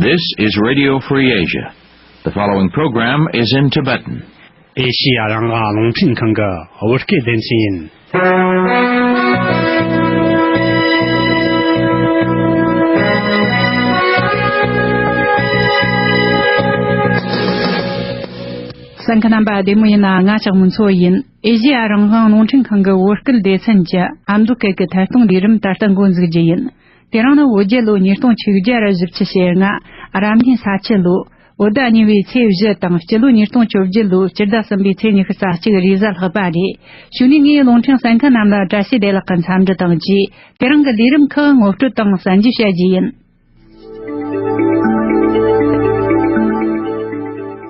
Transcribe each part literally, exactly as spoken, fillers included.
This is Radio Free Asia. The following program is in Tibetan. ཨེ་ཤི་ཡ་རང་དབང་རླུང་འཕྲིན་ཁང་གི་བོད་སྐད་སྡེ་ཚན་ཡིན། གསན་མཁན་རྣམ་པ་བདེ་མོ་ཡིན་ན། ང་ལྕགས་མོ་མཚོ་ཡིན། ཨེ་ཤི་ཡ་རང་དབང་རླུང་འཕྲིན་ཁང་གི་བོད་སྐད་སྡེ་ཚན་གྱི་ཨ་མདོ་སྐད་ཀྱི་ཐད་གཏོང་ལས་རིམ་ད་ལྟ་འགོ་འཛུགས་རྒྱུ་ཡིན། དེ་རིང་ནི་བོད་རྒྱལ་ལོ་ཉིས་སྟོང་ཆིག་བརྒྱ་བཞི་བཅུ་ཞེ་ལྔ། རབ་གནས་ས་ཁྱི་ལོ། བོད་ཟླ་གཉིས་པའི་ཚེས་བཞི་དང་། སྤྱི་ལོ་ཉིས་སྟོང་བཅོ་བརྒྱད་ལོའི་སྤྱི་ཟླ་གསུམ་པའི་ཚེས་ཉི་ཤུ་རྩ་གཅིག་རེས་གཟའ་ལྷག་པ་རེད། གཞུག་ནས་ངས་རླུང་འཕྲིན་གསན་མཁན་རྣམས་ལ་བཀྲ་ཤིས་བདེ་ལེགས་ཀྱི་འཚམས་འདྲི་དང་བཅས། དེ་རིང་གི་ལས་རིམ་ཁག་ངོ་སྤྲོད་དང་གསན་རྒྱུ་བྱ་རྒྱུ་ཡིན།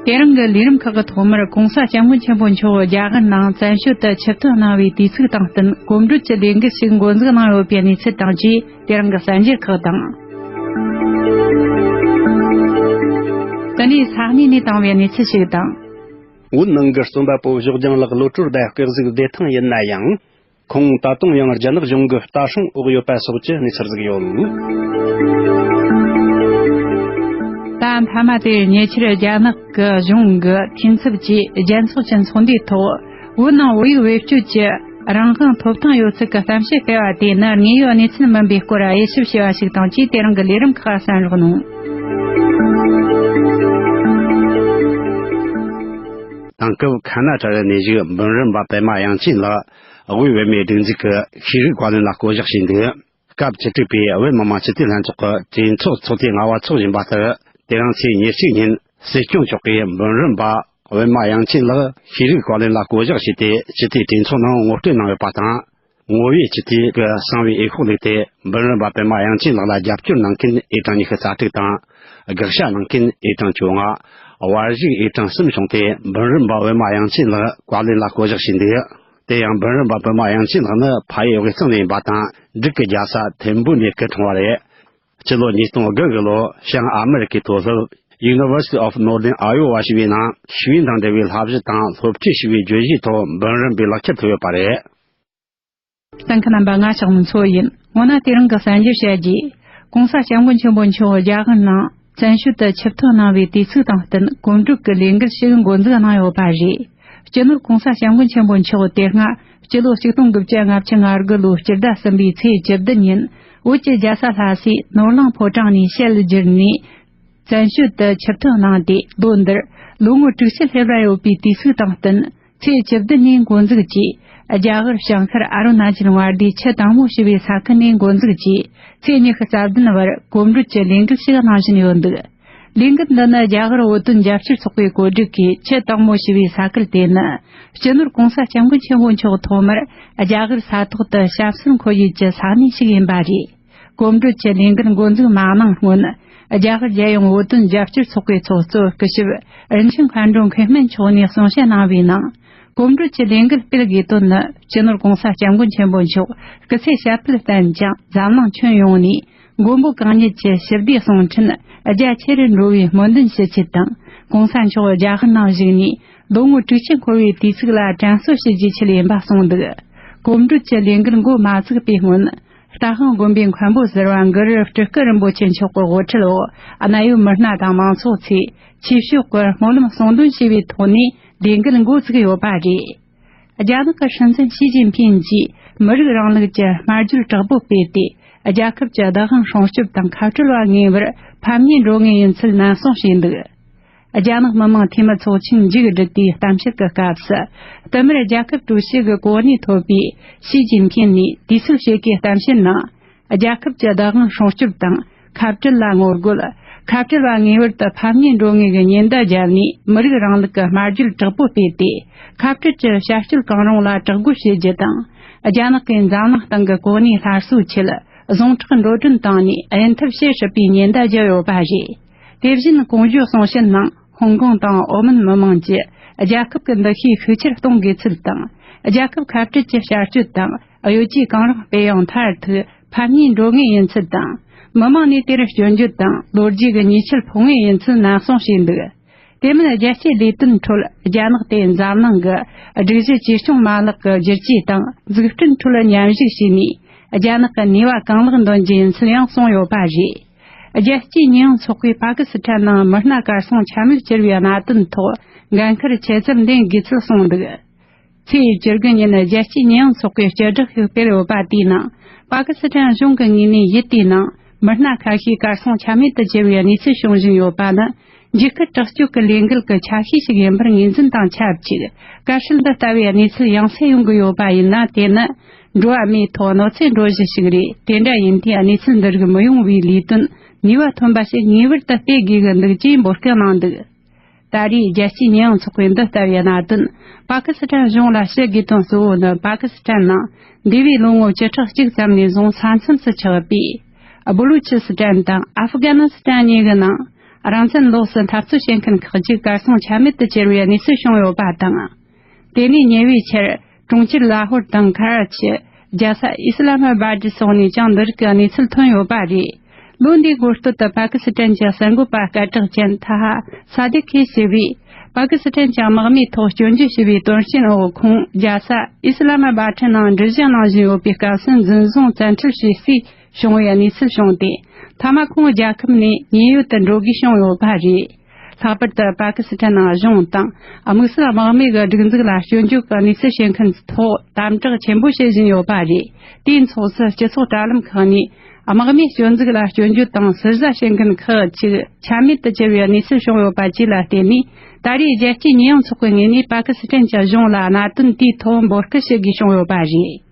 དེ་རིང་གི་ལས་རིམ་ཁག་གི་ཐོག་མར་༸གོང་ས་༸སྐྱབས་མགོན་ཆེན་པོ་མཆོག་རྒྱ་གར་ནང་བཙན་བྱོལ་དུ་ཆིབས་ཐོན་གནང་བའི་དུས་ཚིགས་དང་བསྟུན་གོམ་བགྲོད་ཀྱི་ལས་འགུལ་ཞིག་འགོ་འཛུགས་གནང་ཡོད་པའི་གནས་ཚུལ་དང་བཅས། དེ་རིང་གི་གསར་འགྱུར་ཁག་དང་། དེ་ནས་ས་གནས་ནས་བཏང་བའི་གནས་ཚུལ་ཞིག་དང་། བོད་ནང་གི་རྩོམ་པ་པོ་གཞོགས་ལྗང་ལགས་གློད་གྲོལ་དང་སྐུ་གཟུགས་བདེ་ཐང་ཡིན་ན་ཡང་། ཁོང་ད་དུང་ཡང་རྒྱ་ནག་གཞུང་གི་ལྟ་སྲུང་འོག་ཡོད་པ་སོགས་ཀྱི་གནས་ཚུལ་ཟིག་ཡོད། ད་མཐའ་མ་དེར་ཉེ་ཆར་རྒྱ་ནག་གི་གཞུང་གི་འཐུས་ཚབ་ཀྱིས་རྒྱལ་ཚོགས་ཀྱི་ཚོགས་འདུའི་ཐོག་བོད་ནང་བོད་ཡིག་བེད་སྤྱོད་ཀྱི་རང་དབང་ཐོབ་ཐང་ཡོད་ཚུལ་གྱི་གཏམ་བཤད་སྤེལ་བ་དེ་ནི་དངོས་ཡོད་གནས་ཚུལ་མིན་པའི་སྐོར་དབྱེ་ཞིབ་བྱས་པ་ཞིག་དང་བཅས། དེ་རིང་གི་ལས་རིམ་ཁག་གསན་རོགས་གནང་། དེང་སྐབས་ཁ་ན་ཏྲ་ལ་ནས་བཞུགས་འབུམ་རམས་པ་པད་མ་དབྱངས་ཅན་ལགས་དབུས་བོད་མིའི་སྒྲིག་འཛུགས་ཀྱི་ཤེས་རིག་བཀའ་བློན་ལ་བསྐོ་གཞག་བྱས་འདུག་སྐབས་བཅུ་དྲུག་པའི་བོད་མི་མང་སྤྱི་འཐུས་ལྷན་ཚོགས་ཀྱི་གྲོས་ཚོགས་ཚོགས་དུས་ལྔ་པ་འཚོགས་བཞིན་པ་ལྟར། དེ་རིང་ཚེས་ཉེར་གཅིག་ཉིན་སྲིད་སྐྱོང་མཆོག་གིས་འབུམ་རམས་པ་པད་མ་དབྱངས་ཅན་ལགས་ཤེས་རིག་བཀའ་བློན་ལ་བསྐོ་གཞག་བྱས་ཏེ། སྤྱི་འཐུས་གྲོས་ཚོགས་ནང་ངོ་སྤྲོད་གནང་ཡོད་པ་དང་། ངོ་བོས་སྤྱི་འཐུས་ཀྱི་གསང་བའི་འོས་ཤོག་བླུགས་ཏེ། འབུམ་རམས་པ་པད་མ་དབྱངས་ཅན་ལགས་ལ་རྒྱབ་སྐྱོར་གནང་མཁན་ཨི་གྲངས་ཉི་ཤུ་རྩ་དྲུག་དང་། དགག་བྱ་གནང་མཁན་ཨི་གྲངས་བཅོ་ལྔ། བར་ཞུགས་ཨི་གྲངས་གསུམ་བྱུང་སྟེ། འབུམ་རམས་པ་པད་མ་དབྱངས་ཅན་ལགས་བཀའ་བློན་ལ་བསྐོ་གཞག་བྱས་འདུག་དེ་ཡང་འབུམ་རམས་པ་པད་མ་དབྱངས་ཅན་ལགས་ནི་ཕ་ཡུལ་དབུས་གཙང་ནས་ཡིན་པ་དང་། འབྲུག་གི་རྒྱལ་ས་ཐིམ་ཕུ་ནས་སྐུ་འཁྲུངས་པ་རེད། སྤྱི་ལོ་ཉིས་སྟོང་དགུ་གི་ལོ་བྱང་ཨ་མི་རི་ཀའི་མཐོ་སློབ་University of Northern Iowa ཞེས་པའི་ནང་ཤེས་ཡོན་དང་འབྲེལ་བའི་བསླབ་གཞི་དང་སློབ་ཁྲིད་ཞེས་པའི་བརྗོད་གཞིའི་ཐོག་འབུམ་རམས་པའི་ལག་ཁྱེར་ཐོབ་ཡོད་པ་རེད། གསན་མཁན་རྣམ་པ། ང་ལྕགས་མོ་མཚོ་ཡིན། སྔོན་ན་དེ་རིང་གི་གསར་འགྱུར་བཤད་རྒྱུ། ༸གོང་ས་༸སྐྱབས་མགོན་ཆེན་པོ་མཆོག་རྒྱ་གར་ནང་བཙན་བྱོལ་དུ་ཆིབས་ཐོན་གནང་བའི་དུས་ཚིགས་དང་བསྟུན་གོམ་བགྲོད་ཀྱི་ལས་འགུལ་ཞིག་འགོ་འཛུགས་གནང་ཡོད་པ་རེད། སྤྱི་ནོར་༸གོང་ས་༸སྐྱབས་མགོན་ཆེན་པོ་མཆོག་དེ་སྔ་སྤྱི་ལོ་ཆིག་སྟོང་དགུ་བརྒྱ་ལྔ་བཅུ་ང་དགུ་ལོའི་སྤྱི་ཟླ་གསུམ་པའི་ཚེས་བཅུ་བདུན་ཉིན་བོད་ཀྱི་རྒྱལ་ས་ལྷ་སའི་ནོར་གླིང་ཕོ་བྲང་ནས་ཞལ་བསྒྱུར་ནས། བཙན་བྱོལ་དུ་ཆིབས་ཐོན་གནང་སྟེ། ལོ་འདིར་ལོ་ངོ་དྲུག་ཅུ་སླེབས་ར་ཡོད་པའི་དུས་ཚིགས་དང་བསྟུན། ཚེས་བཅུ་བདུན་ནས་འགོ་འཛུགས་ཀྱིས། རྒྱ་གར་བྱང་ཤར་ཨ་རུ་ན་ཅལ་མངའ་སྡེའི་ཆུ་དྭངས་མོ་ཞེས་པའི་ས་ཁུལ་ནས་འགོ་འཛུགས་ཀྱིས། ཚེས་ཉི་ཤུ་རྩ་བདུན་བར་གོམ་བགྲོད་ཀྱི་ལས་འགུལ་ཞིག་གནང་བཞིན་ཡོད་འདུག་ལས་འགུལ་འདི་ནི་རྒྱ་གར་བོད་དོན་རྒྱབ་སྐྱོར་ཚོགས་པའི་གོ་སྒྲིག་གིས། ཆུ་དྭངས་མོ་ཞེས་པའི་ས་ཁུལ་དེ་ནི། སྤྱི་ནོར་༸གོང་ས་༸སྐྱབས་མགོན་ཆེན་པོ་མཆོག་ཐོག་མར་རྒྱ་གར་ས་ཐོག་ཏུ་ཞབས་སོར་འཁོད་ཡུལ་གྱི་ས་གནས་ཤིག་ཡིན་པ་རེད། གོམ་བགྲོད་ཀྱི་ལས་འགུལ་འགོ་འཛུགས་མ་གནང་སྔོན། རྒྱ་གར་རྒྱལ་ཡོངས་བོད་དོན་རྒྱབ་སྐྱོར་ཚོགས་པའི་ཚོགས་གཙོ་སྐུ་ཞབས་རིན་ཆེན་མཁའ་འགྲོ་མཁས་སྨན་མཆོག་ནས་གསུང་བཤད་གནང་བའི་ནང་། གོམ་བགྲོད་ཀྱི་ལས་འགུལ་སྤེལ་དགོས་དོན་ནི། སྤྱི་ནོར་༸གོང་ས་༸སྐྱབས་མགོན་ཆེན་པོ་མཆོག་སྐུ་ཚེ་ཞབས་པད་བརྟན་ཅིང་། འཛམ་གླིང་ཁྱོན་ཡོངས་ནས་མགོན་པོ་གང་ཉིད་ཀྱི་ཞི་བདེའི་གསུང་འཕྲིན་རྒྱ་ཆེ་རུ་འགྲོ་བའི་སྨོན་འདུན་ཞུ་ཆེད་དང་། ༸གོང་ས་མཆོག་རྒྱ་གར་ནང་བཞུགས་ནས། ལོ་ངོ་དྲུག་ཅུ་འཁོར་བའི་དུས་ཚིགས་ལ་དྲན་གསོ་ཞུ་རྒྱུའི་ཆེད་ཡིན་པ་གསུངས་འདུག་གོམ་བགྲོད་ཀྱི་ལས་འགུལ་འགོ་མ་ཚུགས་པའི་སྔོན། རྟ་དབང་དགོན་པའི་མཁན་པོ་ཟུར་པ་གུ་རུ་སྤྲུལ་སྐུ་རིན་པོ་ཆེ་མཆོག་གི་དབུ་ཁྲིད་འོག་གནད་ཡོད་མི་སྣ་དང་མང་ཚོགས་ཚོས་ཆོས་ཕྱོགས་ཀྱི་སྨོན་ལམ་གསུང་འདོན་བྱས་པའི་ཐོག་ནས་ལས་འགུལ་འགོ་ཚུགས་ཡོད་པ་རེད། རྒྱ་ནག་གི་སྲིད་འཛིན་ཞི་ཅིན་ཕིན་གྱིས་མི་རིགས་རིང་ལུགས་ཀྱི་སྨྲ་བརྗོད་དྲག་པོ་སྤེལ་ཏེ། རྒྱལ་ཁབ་ཀྱི་བདག་དབང་སྲུང་སྐྱོབ་དང་ཁ་བྲལ་བ་ངེས་པར་ཕམ་ཉེས་འགྲོ་ངེས་ཡིན་ཚུལ་ནན་གསུངས་བྱས་འདུག་རྒྱ་ནག་མི་དམངས་འཐུས་མི་ཚོགས་ཆེན་མཇུག་བསྒྲིལ་དུས་གཏམ་བཤད་ཀྱི་སྐབས་སུ། བསྟུད་མར་རྒྱལ་ཁབ་ཀྲུའུ་ཞི་གི་གོ་གནས་ཐོབ་པའི་ཞི་ཅིན་ཕིན་ནས་དུས་ཚོད་ཕྱེད་ཀའི་གཏམ་བཤད་ནང་། རྒྱལ་ཁབ་ཀྱི་བདག་དབང་སྲུང་སྐྱོབ་དང་ཁ་བྲལ་ལ་ངོ་རྒོལ། ཁ་བྲལ་བ་ངེས་པར་དུ་ཕམ་ཉེས་འགྲོ་ངེས་ཀྱི་ཉེན་བརྡ་བརྒྱབ་ནས། མི་རིགས་རིང་ལུགས་ཀྱི་སྨྲ་བརྗོད་དྲག་པོ་སྤེལ་ཏེ། ཁ་བྲལ་གྱི་བྱ་སྤྱོད་གང་རུང་ལ་དྲག་རྒོལ་བྱེད་རྒྱུ་དང་། རྒྱ་ནག་གིས་འཛམ་གླིང་སྟེང་གི་གོ་གནས་སླར་གསོའི་ཆེད། ཟུངས་ཁྲག་འགྲོ་གྲོན་བཏང་ནས་གཡུལ་འཐབ་བྱེད་སྲིད་པའི་ཉེན་བརྡ་བརྒྱབ་ཡོད་པ་རེད། དེ་བཞིན་གོང་བརྗོད་གསུང་བཤད་ནང་ཧོང་ཀོང་དང་ཨོ་མན་མི་དམངས་ཀྱིས་རྒྱལ་ཁབ་ཀྱི་འདུ་ཤེས་ཤུགས་ཆེར་གཏོང་དགོས་ཚུལ་དང་། རྒྱལ་ཁབ་ཁ་བྲལ་གྱི་བྱ་སྤྱོད་དང་གཡོ་ཇུས་གང་རུང་སྤེལ་ཡོང་མཐར་ཐུག་ཕམ་ཉེས་འགྲོ་ངེས་ཡིན་ཚུལ་དང་། མི་དམངས་ནས་དེར་སྐྱོན་བརྗོད་དང་ལོ་རྒྱུས་ཀྱི་ཉེས་ཆད་ཕོག་ངེས་ཡིན་ཚུལ་ནན་གསུངས་བྱས་འདུག་དེ་མིན་རྒྱལ་སྤྱིའི་ལས་དོན་ཁྲོད་རྒྱ་ནག་དེ་འཛམ་གླིང་གི་སྒྲིག་གཞི་བཅོས་སྐྱོང་མ་ལག་གི་བསྒྱུར་བཅོས་དང་འཛུགས་སྐྲུན་ཁྲོད་མཉམ་ཞུགས་བྱས་ནས། རྒྱ་ནག་གི་ནུས་པ་གང་ལེགས་འདོན་རྒྱུ་ཡིན་ཚུལ་ཡང་གསུངས་ཡོད་པ་རེད། རྒྱལ་སྤྱིའི་ཉེས་ཡངས་ཚོགས་པས་པ་ཀི་སི་ཐན་ནང་མི་སྣ་གར་སོང་ཆ་མེད་གྱུར་བའི་གནད་དོན་ཐོག་འགན་འཁུར་ཆེ་ཙམ་ལེན་དགོས་ཚུལ་གསུངས་འདུག། ཚེས་བཅུ་དགུ་ཉིན་རྒྱལ་སྤྱིའི་ཉེས་ཡངས་ཚོགས་པས་སྤྱི་བསྒྲགས་ཤིག་སྤེལ་ཡོད་པ་དེའི་ནང་། པ་ཀི་སི་ཐན་གཞུང་གི་ངོས་ནས་ཡུལ་དེའི་ནང་མི་སྣ་ཁ་ཤས་གར་སོང་ཆ་མེད་དུ་གྱུར་བའི་གནས་ཚུལ་བྱུང་བཞིན་ཡོད་པ་ནི། འཇིགས་སྐུལ་དྲག་སྤྱོད་ཀྱི་ལས་འགུལ་གྱི་ཆ་ཤས་ཤིག་ཡིན་པར་ངོས་འཛིན་དང་ཆབས་ཅིག། དཀའ་སྤྱད་འདི་ལྟ་བུའི་གནས་ཚུལ་ཡང་སེ་ཡོང་གི་ཡོད་པ་ཡིན་ན། དེ་ནི་འགྲོ་བ་མིའི་ཐོག་གནོད་འཚེ་འགྲོ་གཞི་ཞིག་རེད། དེ་འདྲ་ཡིན་དུས་གནས་ཚུལ་འདི་རིགས་མི་ཡོང་བའི་ལས་དོན་ནུས་པ་ཐོན་པ་ཞིག་ངེས་པར་དུ་སྤེལ་དགོས་ཀྱི་འདུག་ཅེས་འབོད་སྐུལ་གནང་འདུག། ད་རེས་རྒྱལ་སྤྱིའི་ཉེས་ཡངས་ཚོགས་པས་འདི་ལྟ་བུའི་གནད་དོན་པ་ཀི་སི་ཐན་གཞུང་ལ་ཞུ་དགོས་དོན་གཙོ་བོ་ནི། པ་ཀི་སི་ཐན་ནང་འདས་པའི་ལོ་ངོ་བཅུ་ཕྲག་གཅིག་ཙམ་ནས་བཟུང་ས་མཚམས་སུ་ཆགས་པའི་བུ་ལུ་ཆི་སི་ཐན་དང་ཨབ་གྷ་ནི་སི་ཐན་གཉིས་ཀྱི་ནང་རང་བཙན་ལོགས་སུ་འཐབ་རྩོད་བྱེད་མཁན་ཁག་ཅིག་གར་སོང་ཆ་མེད་དུ་གྱུར་བའི་གནས་ཚུལ་བྱུང་ཡོད་པ་དང་། དེ་ནས་ཉེ་བའི་ཆར་གྲོང་ཁྱེར་ལ་ཧོར་དང་ཁ་ར་ཆི། རྒྱལ་ས་ཨི་སི་ལ་མ་བཱ་ཏི་སོགས་ནས་ཀྱང་འདི་རིགས་ཀྱི་གནས་ཚུལ་ཐོན་ཡོད་པ་རེད། ལོ་འདིའི་འགོ་སྟོད་དུ་པ་ཀི་སི་ཐན་གྱི་གསར་འགོད་པ་སྐད་གྲགས་ཅན་ཐ་ཧ་ས་དེ་ཁེ་ཞེས་པས། པ་ཀི་སི་ཐན་གྱི་དམག་མིའི་ཐོག་སྐྱོན་བརྗོད་ཞུས་པའི་དོན་རྐྱེན་འོག་ཁོང་རྒྱལ་ས་ཨི་སི་ལ་མ་བཱ་ཏི་ནང་འགྲུལ་བཞུད་གནང་བཞིན་ཡོད་པའི་སྐབས་སུ་འཛིན་བཟུང་བཙན་ཁྲིད་བྱས་སའི་བྱུང་བའི་གནས་ཚུལ་བྱུང་སྟེ། མཐའ་མ་ཁོང་རྒྱལ་ཁབ་ནས་ཉེན་གཡོལ་དུ་འགྲོ་དགོས་བྱུང་ཡོད་པ་རེད། ལྷག་པར་དུ་པ་ཀི་སི་ཐན་ནང་གཞུང་དང་དམིགས་བསལ་དམག་མི་གི་སྒྲིག་འཛུགས་ལ་སྐྱོན་བརྗོད་ཀྱི་གནས་ཚུལ་བྱེད་མཁན་ཚོའི་ཐོག་དམ་དྲག་ཆེན་པོ་བྱེད་བཞིན་ཡོད་པ་རེད། དེའི་ཚོགས་སུ་སྤྱི་ཚོགས་དྲ་ལམ་ཁག་ནས་དམག་མིའི་སྐྱོན་འཛུགས་ལ་སྐྱོན་བརྗོད་དང་ཟུར་ཟ་བྱེད་མཁན་ཁག་ཅིག་ཆ་མེད་དུ་གྱུར་བའི་གནས་ཚུལ་བྱུང་ཡོད་པ་བཅས་ལ་བརྟེན་ནས། ད་རེས་རྒྱལ་སྤྱིའི་ཉེས་ཡངས་ཚོགས་པའི་ངོས་ནས་པ་ཀི་སི་ཐན་གྱི་གཞུང་ལ་གནད་དོན་དེའི་ཐོག་འབོད་སྐུལ་ཞུ་དགོས་བྱུང་ཡོད་པ་རེད།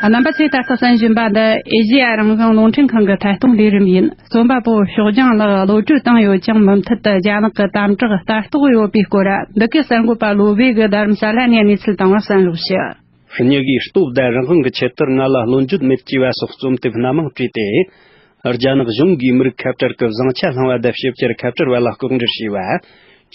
རྣམ་པ་ཚོས་ད་ལྟ་གསན་བཞིན་པ་འདི་ཨེ་ཤེ་ཡ་རང་དབང་རླུང་འཕྲིན་ཁང་གི་ཐད་གཏོང་ལས་རིམ་ཡིན། རྩོམ་པ་པོ་ཞོགས་ལྗང་ལགས་གློད་བཀྲོལ་བཏང་ཡོད་ཀྱང་། མུ་མཐུད་དུ་རྒྱ་ནག་གི་དམ་དྲག་ལྟ་རྟོག་ཡོད་པའི་སྐོར། འདི་གའི་གསར་འགོད་པ་བློ་བྷེ་གིས་རྡ་རམ་ས་ལ་ནས་གནས་ཚུལ་བཏང་བ་གསན་རོགས་ཞུ། གཉིས་ཀའི་སྟོབས་དང་རང་དབང་གི་ཆེད་དུ་ང་ལ་བློ་འགྱོད་མེད་ཅེས་པ་སོགས་རྩོམ་དེབ་སྣ་མང་བྲིས་ཏེ། རྒྱ་ནག་གཞུང་གིས་མི་རིགས་ཁ་བྲལ་གྱི་བཟང་ཆ་བསླངས་པ་དང་། ཕྱི་རྒྱལ་ཁ་བྲལ་བ་ལ་ལྐོག་འབྲེལ་བྱས་པ།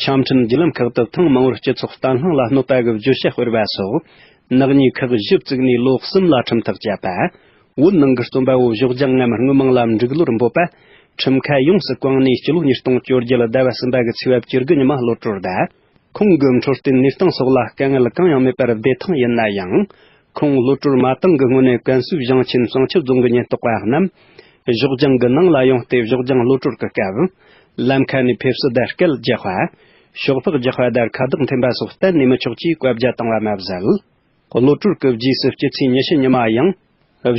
ཆ་འཕྲིན་བརྒྱུད་ལམ་ཁག་ཏུ་ཐེངས་མང་བོར་སྤྱི་ཚོགས་བརྟན་ལྷིང་ལ་གནོད་པ་གི་བརྗོད་བྱ་སྤེལ་བ་སོགས། ནག་ཉེས་ཁག་བཞི་བཙུགས་ནས་ལོ་གསུམ་ལ་ཁྲིམས་ཐག་བཅད་པ། བོད་ནང་གི་རྩོམ་པ་བོ་ཞོགས་ལྗང་ངམ་དངུལ་མང་ལ་འབྲུག་ལོར་འབོད་པ། ཁྲིམས་ཁ་ཡོངས་སུ་བཀང་ནས་སྤྱི་ལོ་ཉིས་སྟོང་བཅོ་བརྒྱད་ཟླ་བ་གསུམ་པ་གི་ཚེས་པ་བཅུ་དགུ་ཉི་མ་གློད་བཀྲོལ་དང་། ཁོང་གི་འཕྲོད་བསྟེན་གནས་སྟངས་སོགས་ལ་དཀའ་ངལ་གང་ཡང་མེད་པར་བདེ་ཐང་ཡིན་ན་ཡང་། ཁོང་གློད་བཀྲོལ་མ་བཏང་གི་སྔོན་ནས་ཀན་སུའུ་ཞིང་ཆེན་བསང་ཆུ་རྫོང་གི་ཉེན་རྟོག་པ་རྣམས་ཞོགས་ལྗང་གི་ནང་ལ་ཡོང་སྟེ། ཞོགས་ལྗང་གློད་བཀྲོལ་གྱི་སྐབས། ལམ་ཁ་ནས་ཕེབས་བསུ་དང་སྐད་རྒྱག་པ། ཤོག་སྦག་རྒྱག་པ་དང་ཁ་བཏགས་འཐེན་པ་སོགས་གཏན་ནས་མི་ཆོག་ཅེས་བཀའ་རྒྱ་བཏང་བ་མ་ཟད། གློད་བཀྲོལ་གྱི་རྗེས་སུ་སྤྱི་ཚེས་ཉི་ཤུ་ཉི་མ་ཡང་།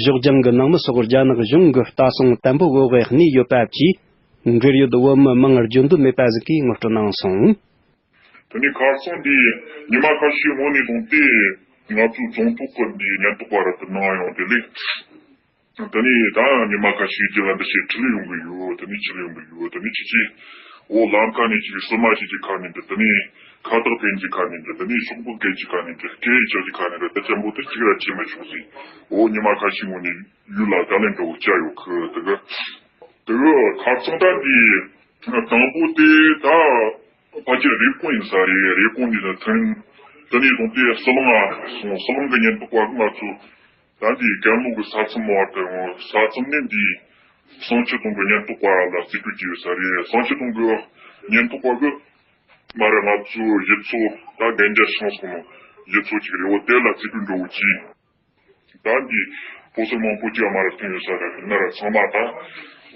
ཞོགས་ལྗང་གི་ནང་མི་སོགས་རྒྱ་ནག་གཞུང་གི་ལྟ་སྲུང་དམ་པོ་འོག་གནས་ཡོད་པ་བཅས། འབྲེལ་ཡོད་བོད་མི་མང་རྒྱུན་ལྡན་མེད་པ་ཟིག་གིས་ངོ་སྤྲོད་གནང་སོང་། དེ་ནས་ཁ་སང་འདི་ཉི་མ་ཁ་ཤས་སྔོན་ནས་བཟུང་སྟེ། ང་ཚོའི་རྫོང་ཐོག་གི་འདི་ཉེན་རྟོག་པ་ར་དེ་ནང་ཡོང་དེ་ལས། དེ་ནས་ད་ཉི་མ་ཁ་ཤས་རྗེས་ལ་འདི་བྱས་ཁྲིད་ལས་ཡོང་གི་ཡོད། དེ་ནས་ཁྲིད་ལས་ཡོང་གི་ཡོད། དེ་ནས་ཁྱེད་ཀྱིས་འོ་ལམ་ཁ་ནས་ཅིག་བསུ་མ་བྱེད་ཀྱི་ཁ་ནས་འདི། དེ་ནས་ཁ་བཏགས་འཐེན་གྱི་ཁ་ནས་འདི། དེ་ནས་ཤོག་སྦག་སྐད་ཀྱི་ཁ་ནས་འདི། སྐད་ཡིག་ཅག་གི་ཁ་ནས་འདི། དེ་ཅན་པོ་དེ་གཅིག་ར་བྱེད་མི་ཆོག་ཟིག། འོ་ཉི་མ་ཁ་ཤས་སྔོན་ནས་ཡུལ་ལ་བརྡ་ལན་འདྲ་བོ་བསྐྱལ་ཡོད་གི། དེ་གི་དེ་གི་ཁ་སང་ད་འདི་དང་པོ་དེ་ད་ཕལ་ཆེར་རེབ་གོང་ཡིན་ས་རེད། རེབ་གོང་འདི་ནས་ཐོན། དེ་ནས་བཟུང་སྟེ་ཟི་ལིང་ང་སོང་། ཟི་ལིང་གི་ཉེན་རྟོག་པ་གིས་ང་ཚོ་ད་འདི་ཀན་ལྷོ་གི་ས་མཚམས་བར་དུ་ཡོང་། ས་མཚམས་ནས་འདི་བསང་ཆུ་རྫོང་གི་ཉེན་རྟོག་པ་ལ་རྩིས་སྤྲོད་བྱས་ཡོད་ས་རེད། བསང་ཆུ་རྫོང་གི་ཉེན་རྟོག་པ་གིས་མ་ར་ང་ཚོའི་གཞི་ཚོགས་ད་གན་རྒྱ་ཤང་སོང་ནོ་གཞི་ཚོགས་ཅིག་རེད། འོ་དེ་ལ་རྩིས་སྤྲོད་འགྲོ་དགོས་ཀྱི། ད་འདི་ཕོ་གསར་མང་པོ་ཅིག་མ་ར་ཐོན་ཡོད་ས་རེད། ན་ར་ཚང་མ་ད་